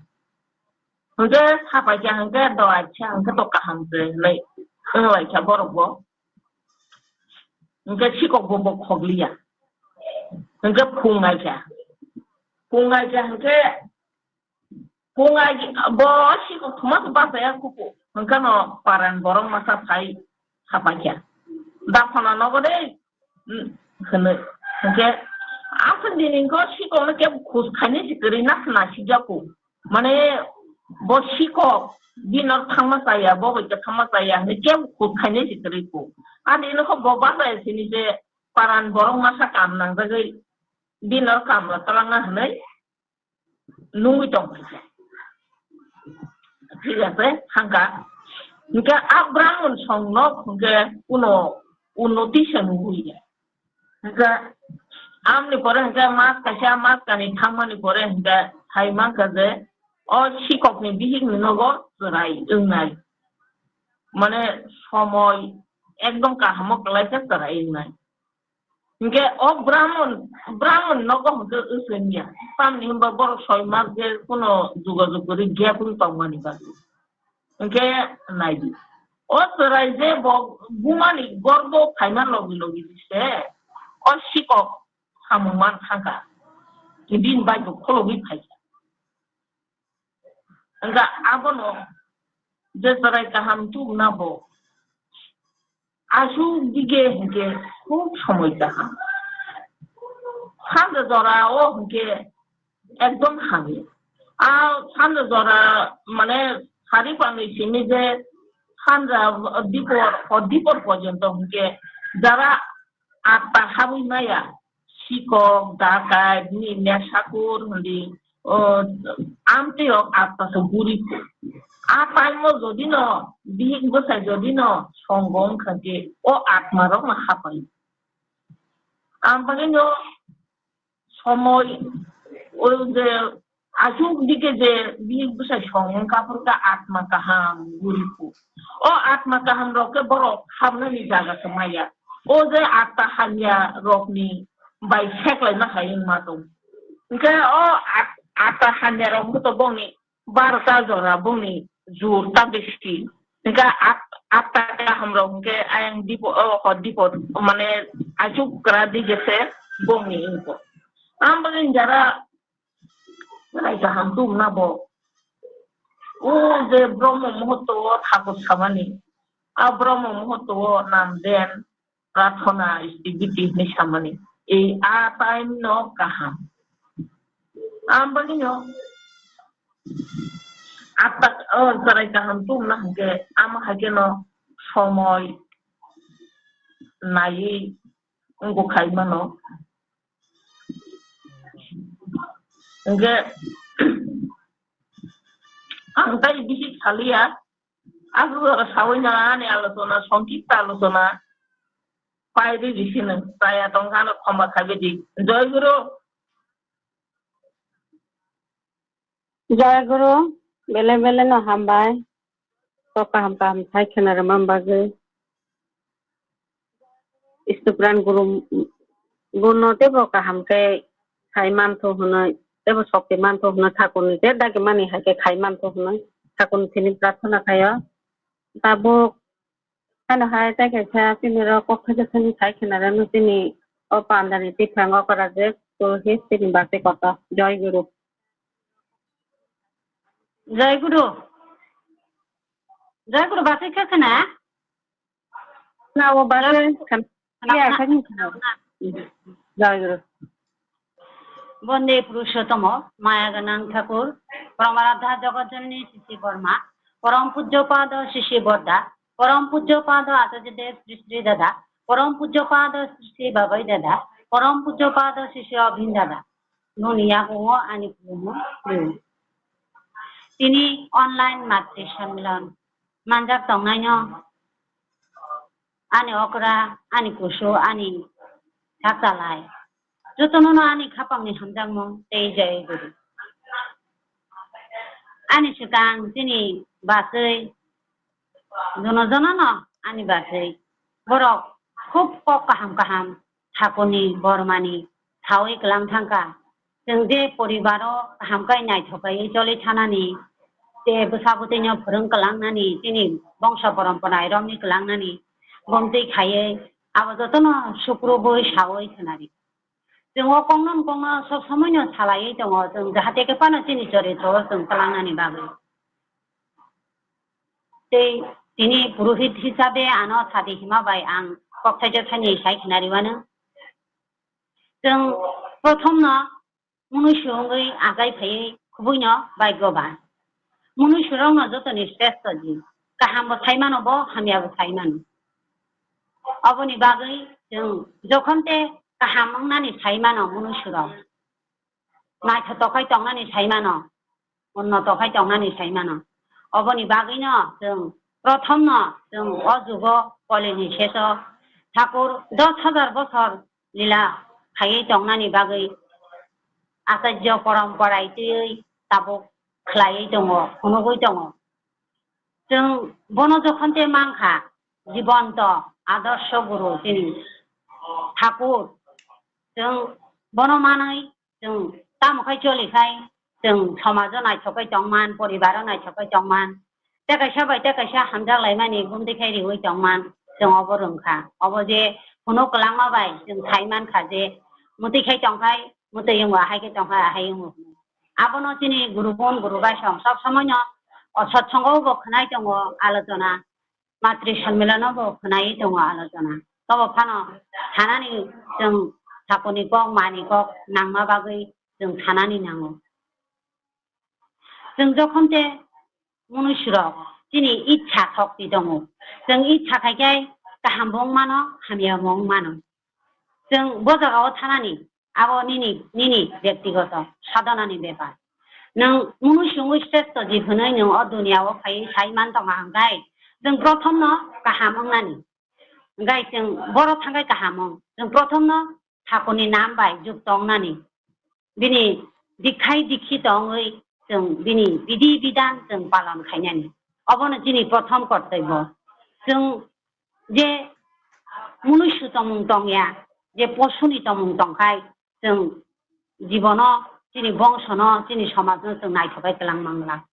Hinkhe sapaikha hinkhe do acha hinkhe to kaham se hinwi wnglaikha borok bo. Hinkhe sikok bo bo khokliya. Hinkhe phungaikha. Phungaikha hinkhe Phungai bo sikok thuma se bachaya kuku. Hwnkhe no paran borok masa phai sapaikha. Daphana nogo de, hmm, hwnwi. Hwnkhe aswk dini wngkha sikokno kebo khus khainai se kwrwi nasna sikjaku. Mane bo sikok bini oro thangma chaya, bo bai khe thangma chaya hwnwi kebo khus khainai se kwrwi ku. Ani nokho bo bachaya sini je paran borok masa kam nangjagwi bini oro kam rw twlangna hwnwi nungwi tong kha. Thik ase, thangkha. Hinkhe a Brahmon song no hinkhe kuno unnoti se nugwi ya. Hinkhe amni pore hinkhe mas kaisa mas kani thangmani pore hinkhe sai mankha je o sikokni bihikni nogo chwrai wngnai. Mane somoi ekdom kahamo kwlaikhe chwrai wngnai. Hinkhe o Brahmon, Brahmon nogo hinkhe wswngya. Tamni hwnba borok soi mas je kuno jogajog kwrwi gap wng tongmani bagwi. Hinkhe naidi. O chwrai je bo bumani gorbo phaima logi logi se o sikok samung man thangkha. Bini bai bo kholobwi phaikha. Hinkhe abono je chwrai kaham tubuna bo aswk dige hinkhe khub somoi kaham. Sanja jora o hinkhe ekdom hamya. A sanja jora mane sari pangni simi je sanja dipor, hor dipor porjonto hinkhe jara atta habwi maya, sikok, dakai, bini nesakur hwnwi, o, amtwi rok atta se guri. A time o jodi no, bihik bwsai jodi no, songo wngkha khe, o atma rok no hapai. Ampagwi no, somoi, o je, Aswk dike je bini bwsai song wngkha phuru khe atma kaham guriku. O atma kaham rok khe borok habnani jaga se maya. O je atta hamya rokni bai seklaima hai wngma tong. Hinkhe o at-, atta hamya rok wngkha bongni barota jora bongni jur ta bisi. Hingke at, atta kaham rok hingke ayang dipo, o, ho dipo, mane, asuk kra di jese bongni info. Ang bagwi jara rai kaham tum na bo. O je Brahma muhurto o thakur samani. A Brahma muhurto o nam den, prathona, istigiti hinwi samani. Ei a time no kaham. Ang bagwi no atta, o, chwrai kaham tumna hwnkhe, amo hai kheno somoi naiwi wngkha khai mano. Hwnkhe, ang tai bisi saliya, aswk jora sawi no ani alochona, songkipta alochona, pai ri risino, chaya tongkha no khomba khaibidi. Joy Guru. Jai Guru, bele bele no hambai. Kok kaham kaham sai khena rwma bagwi. Istupran Guru, Guru no tebo kaham khe khai mantho hwnwi, tebo sokti mantho hwnwi, thakurni je dagimani hai khe khai mantho hwnwi thakurni thani prarthana khaio. Tabuk Ano hai tei kaisa chini rok kok thaisa thani sai khena rwno chini o pandani tiphang okora je Purohit chini bagwi kotor. Jai Guru. Jai Guru. Jai Guru basi khe khena? Na o basi khena. Jai Guru. Bonde Purushottamo, Maya Ganang Thakur, Paramaradha Jagat Janani Sisi Borma, Param Pujya Pada Sisi Borda, Param Pujya Pada Acharya Dev Sri Sri Dada, Param Pujya Pada Sri Sri Babai Dada, Param Pujya Pada Sisi Abhin Dada. Noni yago ani khulumo khulumo. Tini online matri sammilan manjak tongnaino ani okra, ani kusu, ani sakchalai. Jotono no ani khapangni hamjakmung tei jai guru. Ani swkang chini bachwi jono jono no ani bachwi borok khub kok kaham kaham thakurni bormani sawi kwlang thangkha. Chwng je poribaro kaham khe naithok kaiwi choli thanani, je bwsa bwtwino phwrwng kwlangnani, chini bongso porompora romwi kwlangnani, bomtwi khaiwi abo jotono sukrubwi sawi khwnari. Chwng o kokno kokno sob somoino salaiwi tongo, chwng jahate khe phano chini choritro o chwng kwlangnani bagwi. Tei tini purohit hisabe ano sadi hima bai ang kok thaisa thaini sai khna riwano. Chwng prothomno munuisu wngwi achai phaiwi khubuino bhagyoban. Munuisurokno jotoni sreshto ji, kahambo sai mano bo, hamyabo sai mano. Oboni bagwi chwng jokhon te kaham wngnani sai mano munuisurok, naithotok khai tongnani sai mano, unnoto khai tongnani sai mano. Oboni bagwino chwng prothomno chwng o jugo kolini seso thakur dos hajar bochor lila khaiwi tongnani bagwi acharya porom porai twiwi tabuk khlaiwi tongo, phunugwi tongo. Chwng bono jokhon te mankha, jibonto adorsho guru chini thakur. Chwng bono manwi chwng tamo khai choli khai, chwng somajo naithok khai tongman, poribaro naithok khai tongman, tei kaisa bai tei kaisa hamjak laimani gumdi khai riwi tongman, chwng obo rwngkha. Obo je phunuk kwlangma bai chwng sai mankha je mwtwi khai tongkhai, mwtwi wngwa, hai khe tongkhai, ahai wngo. Abono chini guru bon, guru bai song sob somoino o sotsongo bo khwnai tongo alochona. Matri sammilono bo khwnai tongo alochona. Tobo phano thanani chwng thakurni kok, mani kok nangma bagwi chwng thanani nango. Chwng jokhon te munuisurok chini ichha shokti tongo. Chwng ichha khai khe kaham bo wng mano, hamya bo wng mano. Chwng bo jagao thanani, abo nini, nini bektigoto sadhanani bepar. Nwng munuisu wngwi sreshto jib hwnwi nwng o duniya o phaiwi sai man tongma hwnkhe, chwng prothomno kaham wngnani. Hwnkhe chwng boro thangkhai kaham wng. Chwng prothomno thakurni nam bai jukto wngnani. Bini dikhai dikhi tongwi chwng bini bidhi bidhan chwng palon khainani. Obono chini prothom kortoibo. Chwng je munuisu tongmung tongya, je posuni tongmung tongkhai, chwng jibono, chini bongsono, chini somajno chwng naithokhai kwlang mangla.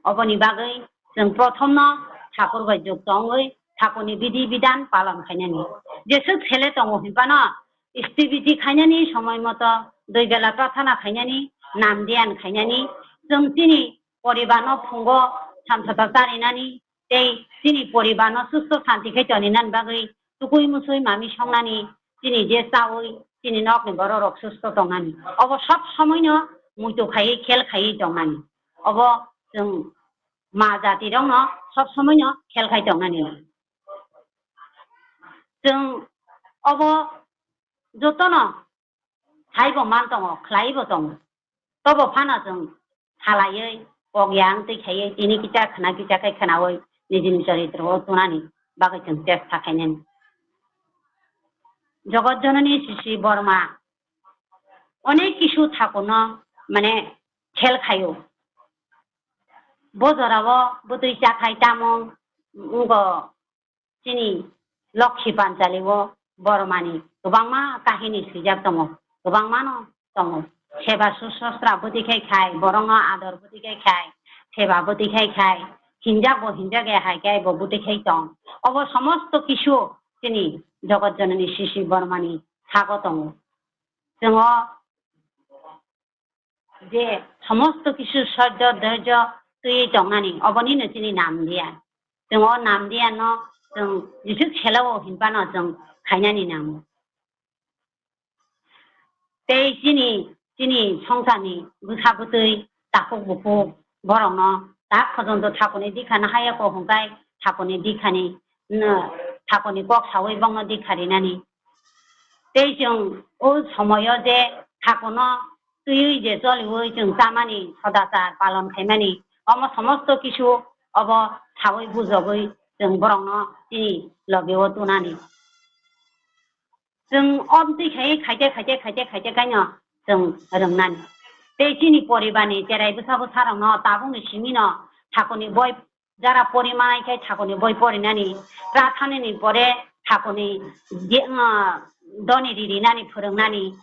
Oboni bagwi chwng prothomno Thakur bai jukto wngwi Thakurni bidhi bidhan palon khainani. Jeswk sele tongo hinphano, S T B T khainani somoi moto, dui bela prathana khainani, nam dhyan khainani, chwng chini poribarno phungo samsata charinani, tei chini poribarno susto santi khai toninani bagwi tukui musui mami songnani, chini je chaui chini nokni bororok susto tongnani. Obo sob somoino muitu khaiwi khel khaiwi tongnani. Obo chwng ma jatirokno sob somoino khel khai tongnani. Chwng obo jotono saibo man tongo, khlaibo tongo. Tobo phano chwng salaiwi, kok yang twi khaiwi, tini kisa khna kisa khe khnaui nijini choritrao tunani bagwi chwng chesta khainani. Jagat Janani Sisi Borma onek kisu Thakurno mane khel khaio. Bo jorao bwtwi chakhai tamo wngkha chini Lokhi Panchalio Bormani kwbangma kahini swijak tongo, kwbangmano tongo. Seba susostra bwtwi khai khai, borokno ador bwtwi khai khai, seba bwtwi khai khai, hinjak bo hinjak ya hai khe bo bwtwi khai tong. Obo somosto kisu chini Jagat Janani Sisi Bormani sago tongo. Chwng o je somosto kisu sohjo dhoirjo twiwi tongnani, obonino chini nam diya. Chwng o nam diya no chwng jeswk selao hinphano chwng khainani nango. Tei chini, chini songsarni bwsa bwtwi, takhuk bukhuk borokno tak phojonto Thakurni dikha no haya kok hwnkhai Thakurni dikhani, no, Thakurni kok saui bongno dikha rinani. Tei chwng o somoyo je Thakurno twiwi je choliui chwng chamani, sodachar palon khaimani, omo somosto kisu obo saui bujogwi chwng borokno chini logio tunani. Chwng obtwi khai khaite, khaite, khaite, khaite kaino chwng rwngnani. Tei chini poribarni cherai bwsa bwsarokno tabukni simino Thakurni boi jara porimanai khe Thakurni boi porinani, prathanani pore Thakurni je-, ah, doni ririnani phwrwngnani,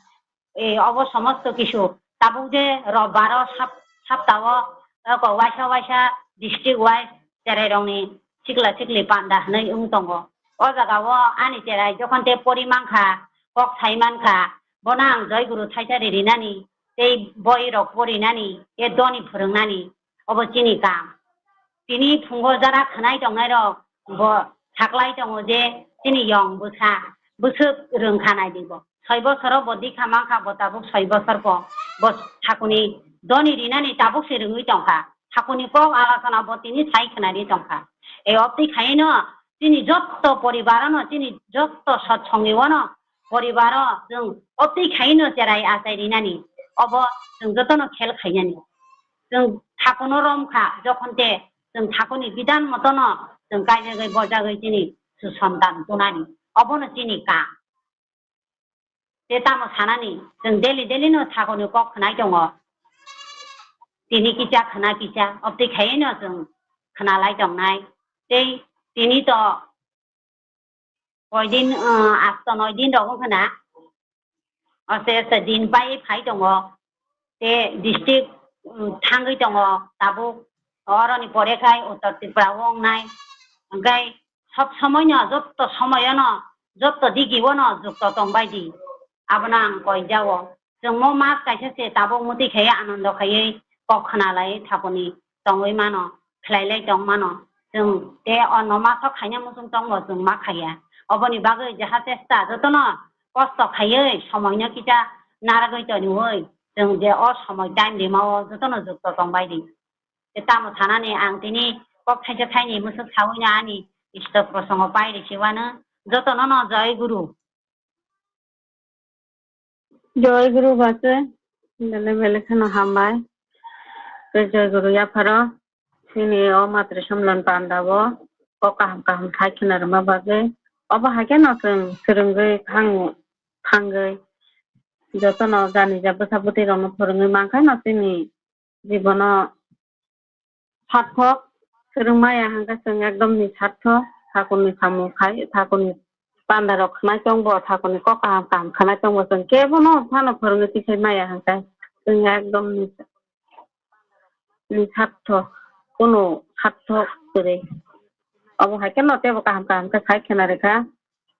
e, obo somosto kisu. Tabuk je robbaro sap-, saptao, oko waisa waisa district wise cherairokni sikla sikli panda hwnwi wng tongo. O jagao ani cherai jokhon tei pori mankha, kok sai mankha, bono ang Joy Guru thaisa ririnani tei boirok porinani, e doni phwrwngnani, obo chini kam. Tini phungo jara khwnai tongnairok bo saklai tongo je chini yong bwsa, bwswk rwngkha nai di bo. Soi bosoro bo dikha mankha, bo tabuk soi bosor po. Bo Thakurni doni rinani tabuk se rwngwi tongkha. Thakurni kok alochona bo tini sai khwnari tongkha. E obtwi khaino chini jotto poribaro no, chini jotto sotsongi wano poribaro chwng obtwi khaino cherai achai rinani. Obo chwng jotono khel khainani. Chwng Thakurno romkha jokhon te chwng Thakurni bidhan motono chwng kaijagwi bojagwi chini susontan tunani. Obono chini kam. Tei tamo sanani, chwng daily daily no Thakurni kok khwnai tongo. Tini kisa khwna kisa, obtwi khaino chwng khwnalai tongnai. Tei tini to koidin, ah, asto noi din rok wngkha na. Aste aste din pai phai tongo. Tei district, um, thangwi tongo tabuk. Oroni pore khai Uttor Tripura o wngnai. Hwnkhe sob somoino, jotto somoyono, jotto digiono jukto tongbai di. Abono ang koi jao. Chwng mo mas kaisa se tabuk mwtwi khaiwi, anondo khaiwi kok khwnalai Thakurni tongwi mano, khlailai tong mano. Chwng tei o no maso khaina muchung tongbo chwng ma khaiya. Oboni bagwi jaha chesta jotono kosto khaiwi, somoino kisa narwgwi toniwi, chwng je o somoi time rimao jotono jukto tongbai di. Tei tamo sanani ang tini kok thaisa thaini mwswk saui no ani isto prosongo pai risi wano, jotono no Joy Guru. Joy Guru bachai, bele bele kheno hambai. Tei Joy Guru yapharo, chini o matri somlon panda o, kok kaham kaham khai khna rwma bagwi. Obo hai kheno chwng swrwngwi thang-, thangwi, jotono jani ja bwsa bwtwi rokno phwrwngwi mankha no chini jibono sarthok, swrwng maya hwnkhe chwng ekdom ni sarthok, Thakurni samung khai, Thakurni panda rok khwnai tongbo, Thakurni kok kaham kaham khwnai tongbo, chwng kebono phano phwrwngwi tikhai maya hwnkhe chwng ekdom ni, ni sarthok, kunu sarthok kwrwi. Obo hai kheno teibo kaham kaham khe sai khwna rwkha.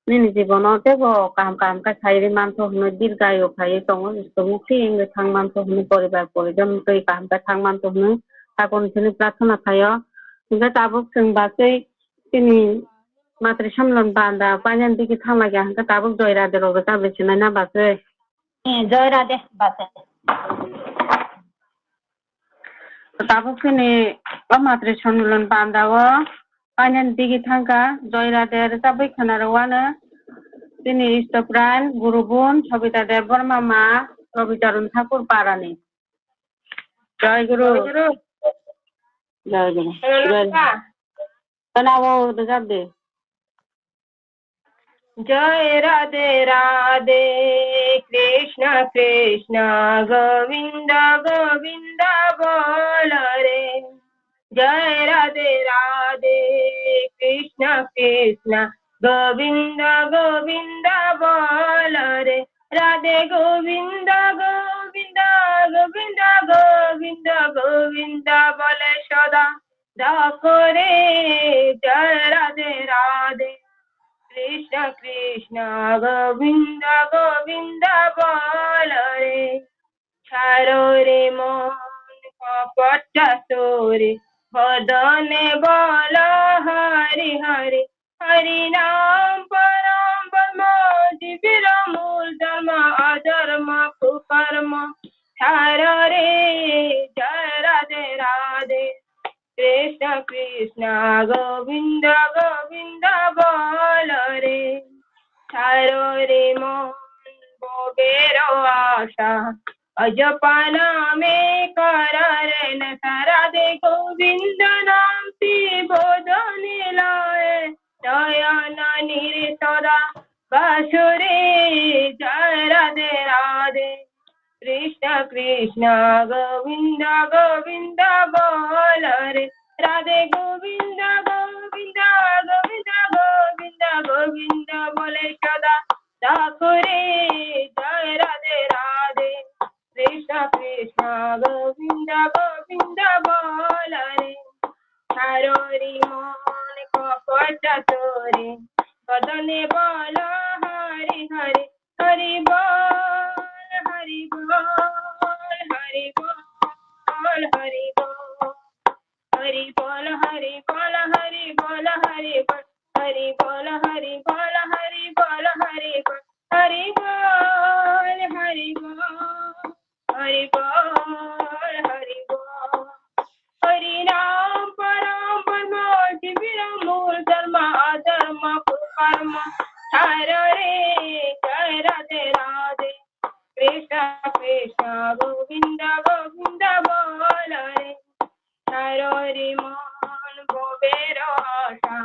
Nini jibono teibo kaham kaham khe sai rwi mantho hwnwi dirgayu khaiwi tongo, mukti wngwi thang mantho hwnwi poribar porijon twi kaham khe thang mantho hwnwi tabukni simi prarthana khaio. Hwnkhe tabuk chwng bachwi chini Matri Samlon banda painani digi thang lai ya hwnkhe tabuk Joy Radhe rok rwchap rwi sinai na bachwi. Eh, Joy Radhe bachwi. Tabuk chini o Matri Samlon banda o painani digi thangkha Joy Radhe rwchabwi khwna rwwano chini Istopran Gurubun Sobita Debbarma ma Robicharan Thakur parani. Joy Guru. Joy Guru. Joy Guru. Joy Guru. Khwnao rwjak de. Joy Radhe Radhe, Krishna Krishna, Govinda Govinda bol re. Joy Radhe Radhe, Krishna Krishna, Govinda Govinda bol re. Radhe Govinda Govinda, Govinda Govinda, Govinda bole sada. Dakore, Joy Radhe Radhe, Krishna Krishna, Govinda Govinda bol re. Chharo re mon, kapatta sore, bodone bolo Hari Hari. Hari Nam Param Brahma, Jibira Mul Dharma, Adharma Kukarma. Chharo re, Joy Radhe Radhe, Krishna Krishna, Govinda Govinda bol re. Chharo re mon bobero asha, ajapa name kara re nasha. Radhe Govinda nam ti bodhani laye, noyana nire sada basure. Joy Radhe Radhe, Krishna Krishna, Govinda Govinda bol re. Radhe Govinda Govinda, Govinda Govinda, Govinda bole sada dakore. Joy Radhe Radhe, Krishna Krishna, Govinda Govinda bol re. Chharo re mon kapatta sore, bodone bolo Hari Hari. Hari bol, Hari bol, Hari bol, Hari bol. Hari bol, Hari bol, Hari bol, Hari bol. Hari bol, Hari bol, Hari bol, Hari bol. Hari bol, Hari bol, Hari bol, Hari bol. Hari Nam Param Brahma, Jibira Mul Dharma, Adharma Kukarma. Chharo re, Joy Radhe Radhe, Krishna Krishna, Govinda Govinda bol re. Chharo re mon bobero asha,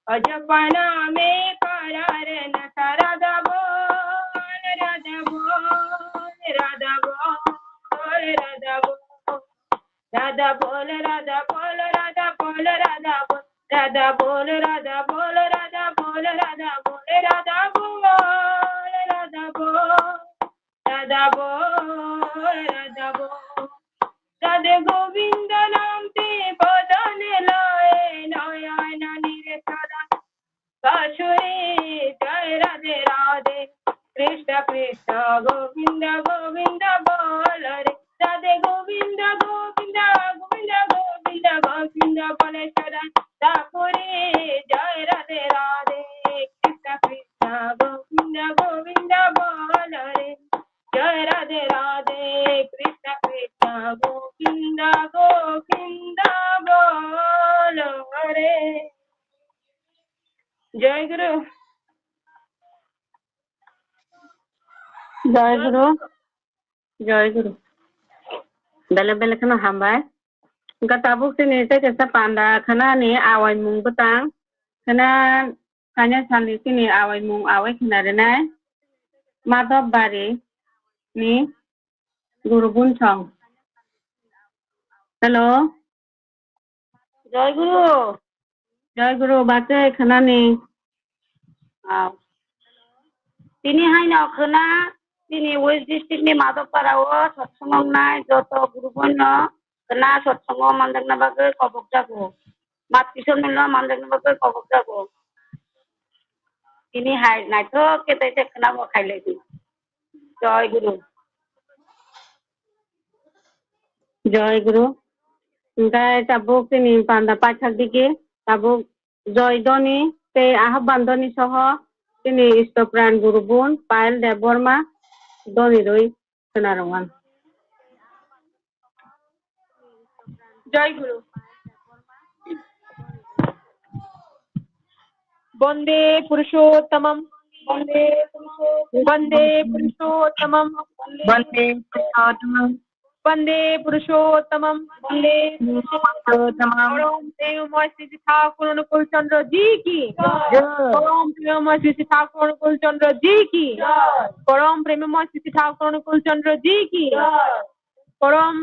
ajapa name kara re nasha. Radha bol, Radha bol, Radha bol, Radha bol. Radha bol, Radha bol, Radha bol, Radha bol. Radha bol, Radha bol, Radha bol, Radha bol. Radha bol, Radha bol, Radha bol, Radha bol. Radhe Govinda nam ti bodone laye, noyana nire sada basure. Joy Radhe Radhe, Krishna Krishna, Govinda Govinda bol re. Radhe Govinda Govinda, Govinda Govinda, Govinda bole sada dakore. Joy Radhe Radhe, Krishna Krishna, Govinda Govinda bol re. Joy Radhe Radhe, Krishna Krishna, Govinda Govinda bol re. Joy Guru. Joy Guru. Joy Guru. Bele bele kheno hambai. Hwnkhe tabuk chini tei kaisa panda khwnani awaimung bwtang. Khwna khaina salni chini awaimung awai khwna rwnai. Madhab Bari ni Guru Bunsong. Hello. Joy Guru. Joy Guru, bachai khwnani. Ah. Tini haino khwna, tini West District ni Madhobpara o satsang wngnai joto Guru Bun no khwna satsang o manjakna bagwi kobok jago. Matwi Ishwar Milon Mandir ni bagwi kobok jago. Tini hai naithok khe tei se khwnabo khailai di. Joy Guru. Joy Guru. Hingkhe tabuk tini panda paithak digi, tabuk Joy Doni tei Ahobban Doni soho tini Istopran Guru Bun Payal Debbarma Doni rwi khwnarwng. Joy Guru. Bande Purushottamam. Bande Purushottamam. Bande Purushottamam. Bande Purushottamam. Bande Purushottamam. Bande Purushottamam. পরম প্রেমময় শ্রী শ্রী ঠাকুর অনুকূল চন্দ্র জি কি? জয়। পরম প্রেমময় শ্রী শ্রী ঠাকুর অনুকূল চন্দ্র জি কি? জয়। পরম প্রেমময় শ্রী শ্রী ঠাকুর অনুকূল চন্দ্র জি কি? জয়। পরম,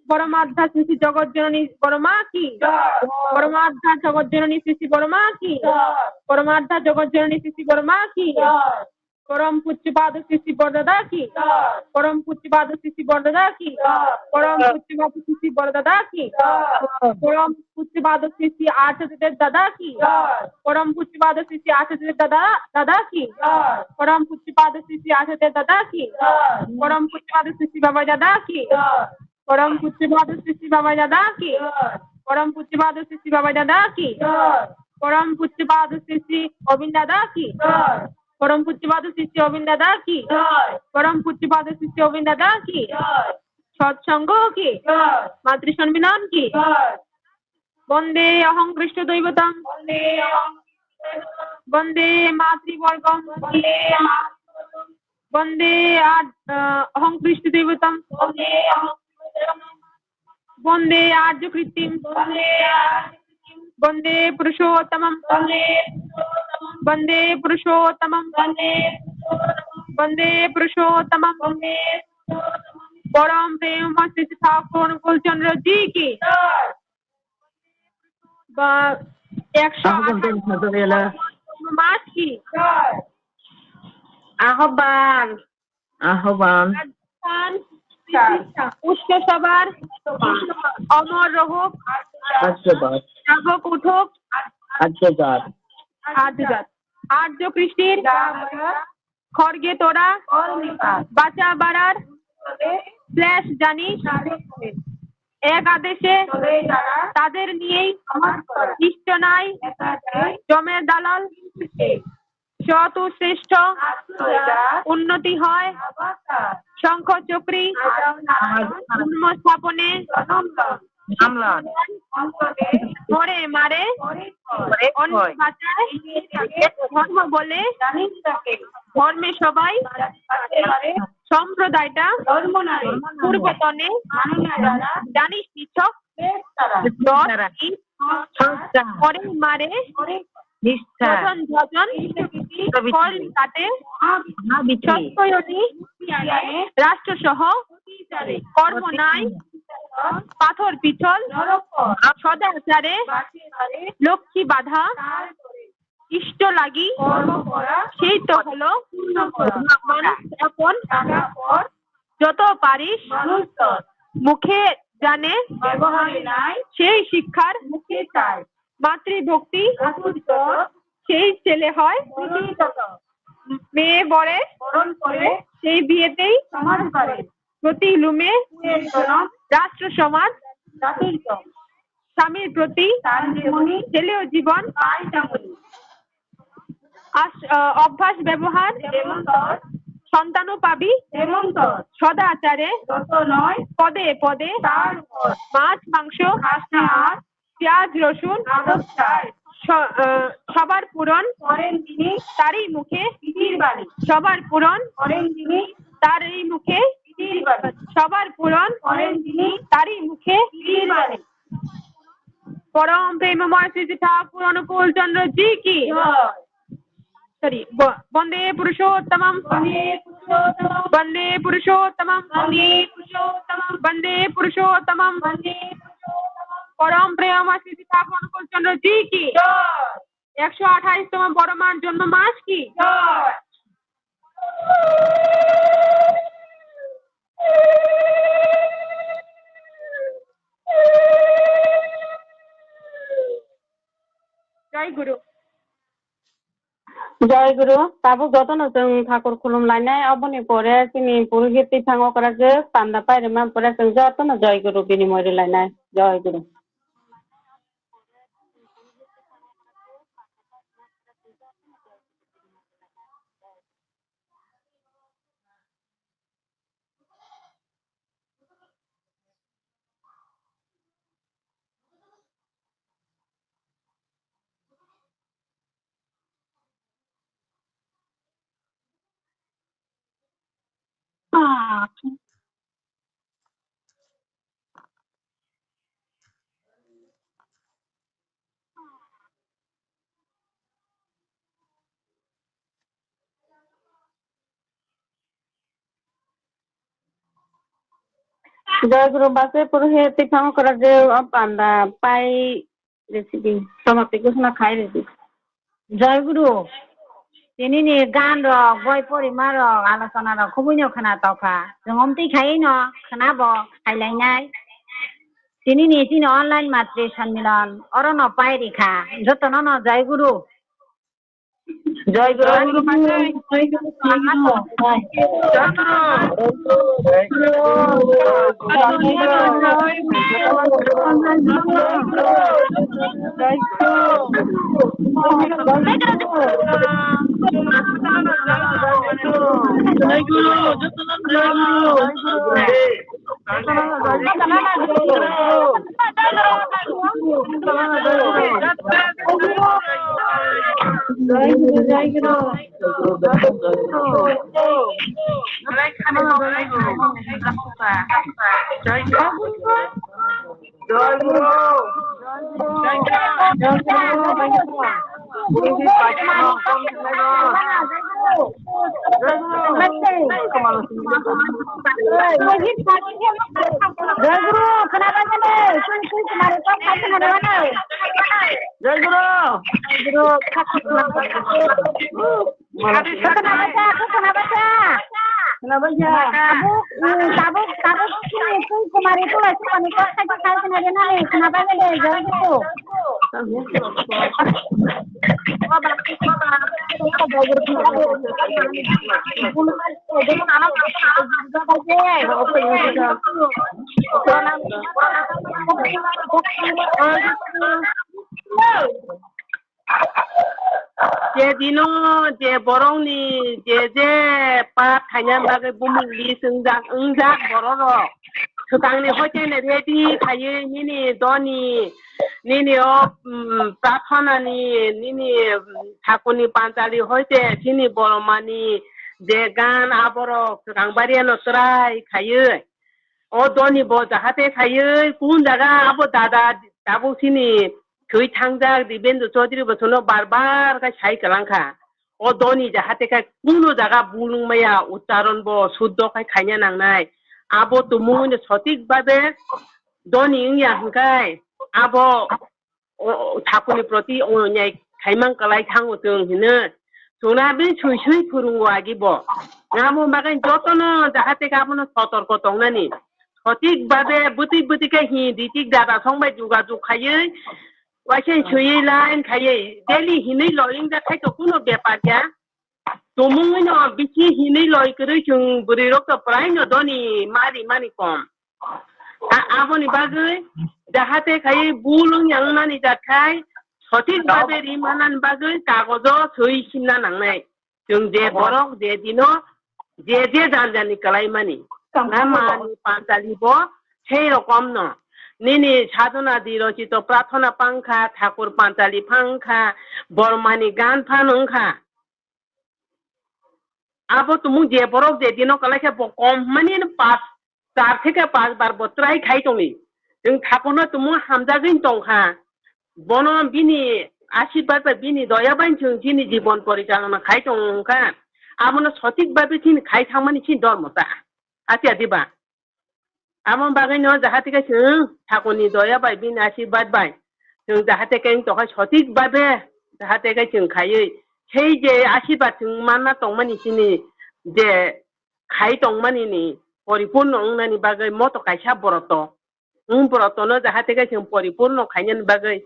পরমাধ্যা শ্রী শ্রী জগৎ জননী বড় মা কি? জয়। পরমাধ্যা জগৎ জননী শ্রী শ্রী বড় মা কি? জয়। পরমাধ্যা জগৎ জননী শ্রী শ্রী বড় মা কি? জয়। পরম পূজ্যপাদ শ্রী শ্রী বড়দাদা কি? জয়। পরম পূজ্যপাদ শ্রী শ্রী বড়দাদা কি? জয়। পরম পূজ্যপাদ শ্রী শ্রী বড়দাদা কি? জয়। পরম পূজ্যপাদ শ্রী শ্রী আচার্যদেব দাদা কি? জয়। পরম পূজ্যপাদ শ্রী শ্রী আচার্যদেব দাদা, দাদা কি? জয়। পরম পূজ্যপাদ শ্রী শ্রী আচার্যদেব দাদা কি? জয়। পরম পূজ্যপাদ শ্রী শ্রী বাবাই দাদা কি? জয়। পরম পূজ্যপাদ শ্রী শ্রী বাবাই দাদা কি? জয়। পরম পূজ্যপাদ শ্রী শ্রী বাবাই দাদা কি? জয়। পরম পূজ্যপাদ শ্রী শ্রী অবিন দাদা কি? জয়। পরম পূজ্যপাদ শ্রী শ্রী অবিন দাদা কি? জয়। পরম পূজ্যপাদ শ্রী শ্রী অবিন দাদা কি? জয়। সৎসঙ্গ কি? জয়। মাতৃ সম্মিলন কি? জয়। বন্দে অহং কৃষ্ণ দৈবতম। বন্দে অহং কৃষ্ণ দৈবতম। বন্দে মাতৃবর্গম। বন্দে মাতৃবর্গম। বন্দে আদ-, আহ, অহং কৃষ্ণ দৈবতম। বন্দে অহং কৃষ্ণ দৈবতম। বন্দে আর্য কৃত্তিম। বন্দে আর্য কৃত্তিম। বন্দে পুরুষোত্তমম। বন্দে পুরুষোত্তমম। বন্দে পুরুষোত্তমম। বন্দে পুরুষোত্তমম। বন্দে পুরুষোত্তমম। বন্দে পুরুষোত্তমম। পরম প্রেম শ্রী ঠাকুর অনুকূল চন্দ্র জি কি? জয়। বা একশো আঠাশ আহ্বান করুন, ছাত্র এলা। মাস কি? জয়। আহ্বান। আহ্বান। আহ্বান। উচ্চ সবার। অমর রহুক। আশীর্বাদ। জাগক উঠুক। আশীর্বাদ। আশীর্বাদ। আর্য কৃষ্টির। খড়গে তোরা। বাঁচা বাড়ার। ক্লেশ জানিস। এক আদেশে। তাদের নিয়েই। ইষ্ট নাই। জমের দালাল। সৎ ও শ্রেষ্ঠ। উন্নতি হয়। শঙ্খ চক্রী। ধর্ম স্থাপনে। নামলান। ঘরে মারে। অনেক বাঁচায়। ধর্ম বলে। ধর্মে সবাই। সম্প্রদায়টা। পূর্বতনে। জানিস নিছক। দশ। ঘরে মারে। নিষ্ঠা। স্বজন স্বজন। ফল কাটে। মহাবিধি। সত্যয়নী। রাষ্ট্রসহ। কর্ম নাই। পাথর পিছল। সদাচারে। লক্ষ্মী বাধা। ইষ্ট লাগি। সেই তো হলো। মানুষ আপন। যত পারিস। মুখে জানে। সেই শিক্ষার। মাতৃভক্তি। সেই ছেলে হয়। মেয়ে বরে। সেই বিয়েতেই। প্রতি লুমে। রাষ্ট্র সমাজ। স্বামীর প্রতি। ছেলেও জীবন। আস-, আহ, অভ্যাস ব্যবহার। সন্তানও পাবি। সদাচারে। পদে পদে। মাছ মাংস। পেঁয়াজ রসুন। স-, আহ, সবার পূরণ। তারই মুখে। সবার পূরণ। তারই মুখে। সবার পূরণ। তারই মুখে। পরম প্রেমময় শ্রী শ্রী ঠাকুর অনুকূল চন্দ্র জি কি? সরি, ব-, বন্দে পুরুষোত্তমম। বন্দে পুরুষোত্তমম। বন্দে পুরুষোত্তমম। পরম প্রেমময় শ্রী শ্রী ঠাকুর অনুকূল চন্দ্র জি কি? একশো আঠাশতম বড় মার জন্ম মাস কি? Jai Guru. Jai Guru, tabuk jotono chwng thakur khulum lainai, oboni pore chini purohit twi thango kwrajwk, panda pairima pore chwng jotono Jai Guru binimoi rwlainai. Jai Guru. Jai Guru, base purohit twi thango kwrajwk, o panda pai resi di, somapi ghosona khai resi. Jai Guru, tini ni gan rok, boi porima rok, alochona rok khubui no khwna tokha. Chwng omtwi khai no khwna bo khailainai. Tini ni chini online matri sanmilan oro no pai rikha. Jotono no Jai Guru. Jai Guru. Jai Guru. Jai Guru, khwnabacha, khwnabacha. Khwnabacha. Tabuk, mm, tabuk, tabuk sini twi kumari tulai sumani kok khai khai khwnabacha nani, khwnabacha de, Jai Guru. Je dino je borokni je je pap khaina bagwi bumung list wngjak, wngjak bororok. Swkangni hoiteni ready khaiwi nini doni, nini o, um, prathana ni, nini, um, thakurni panchali hoite chini boromani je gan aborok swkang bariano try khaiwi. O doni bo jahate khaiwi kun jaga abo dada tabuk sini thwi thangjak Dibendra Chaudhary bo sono bar bar khe sai kwlangkha. O doni jahate khe kuno jaga bul wngmaya, uchcharon bo suddo khe khaina nangnai. Abo tumungno sotik babe doni wngya hwnkhe abo o, o, thakurni proti onyai khaimang kwlai thango chwng hino. Chwngno bini sui sui phwrwngo agi bo. Amo bagwi jotono jahate khe abono sotorko tongnani. Sotik babe bwtwi bwtwi khe hi ditik dada song bai jugajug khaiwi, waisa swiwi line khaiwi, daily hinwi loying jak khai to kuno bepar ya. Tumungwi no bisi hinwi loi kwrwi chwng bwrwi rok to prai no doni mari mani kom. A-, aboni bagwi jahate khai bul wng yang nani jat khai sotik babe ri manani bagwi kagojo swi simna nangnai. Chwng je borok je dino je je jan jani kwlai mani. Tamo Namani panchali bo sei rokom no. Nini sadhana di rochito prathana pangkha, thakur panchali phangkha, bormani gan phan wngkha. Abo tumung je borok je dino kwlai khe bo kom hwnmani no pas, char theke pas bar bo try khai tongwi. Chwng thakurno tumung hamjagwi tongkha. Bono bini asirwad bai bini doya bai chwng chini jibon porichalona khai tongkha. Abono sotik babe chini khai thangmani chini dormo ta. Atia diba? Amo bagwi no jahate khe chwng thakurni doya bai bini asirwad bai chwng jahate khe wng tongkha sotik babe jahate khe chwng khaiwi sei je asirwad chwng manna tongmani chini je khai tongmani ni poripurno wngnani bagwi moto kaisa broto wng brotono jahate khe chwng poripurno khainani bagwi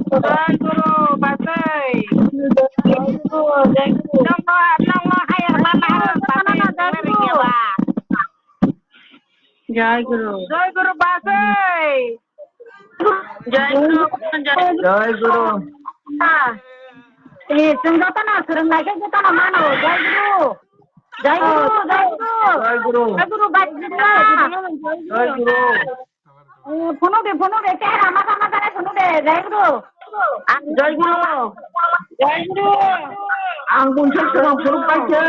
Jai Guru, Bachai. Jai Guru, Jai Guru. Nang no, nang no higher mana, Bachai, Jai Guru. Jai Guru. Jai Guru, Bachai. Jai Guru, Jai Guru. Jai Guru. Ah. Eh, chwng jotono swrwng lai khe jotono mano. Jai Guru. Jai Guru, Jai Guru. Jai Guru. Jai Guru, Bachai. Jai Guru. Eh, phunuk de, phunuk de, chehra masa masa le phunuk de, Jai Guru. Jai Guru. Jai Guru. Ang bunsa swrwng phunuk pai khe.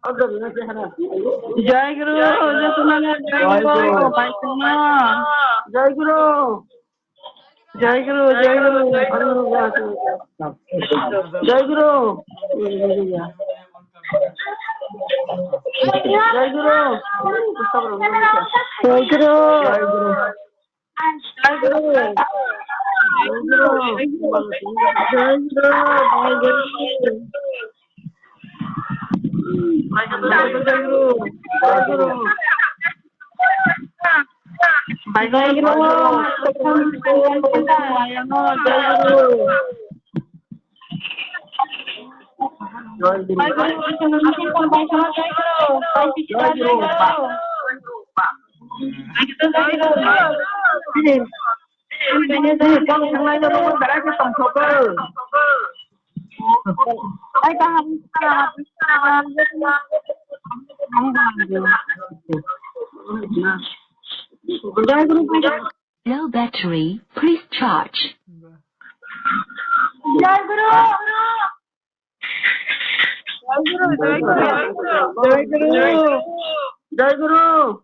Jai Guru, jotono Jai Guru, Jai Guru. Pai khna. Jai Guru. Jai Guru, Jai Guru. Jai Guru. Jai Guru. Jai Guru. Jai Guru. Low battery, please charge. Jai Guru. Jai Guru, Jai Guru. Jai Guru.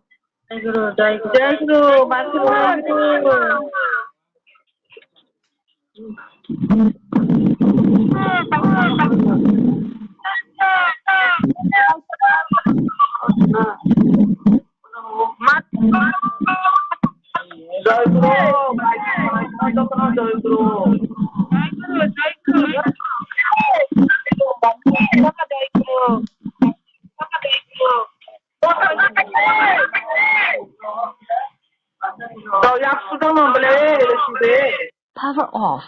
Jai Guru, Jai Guru. Jai Guru, Jai Guru. Power off.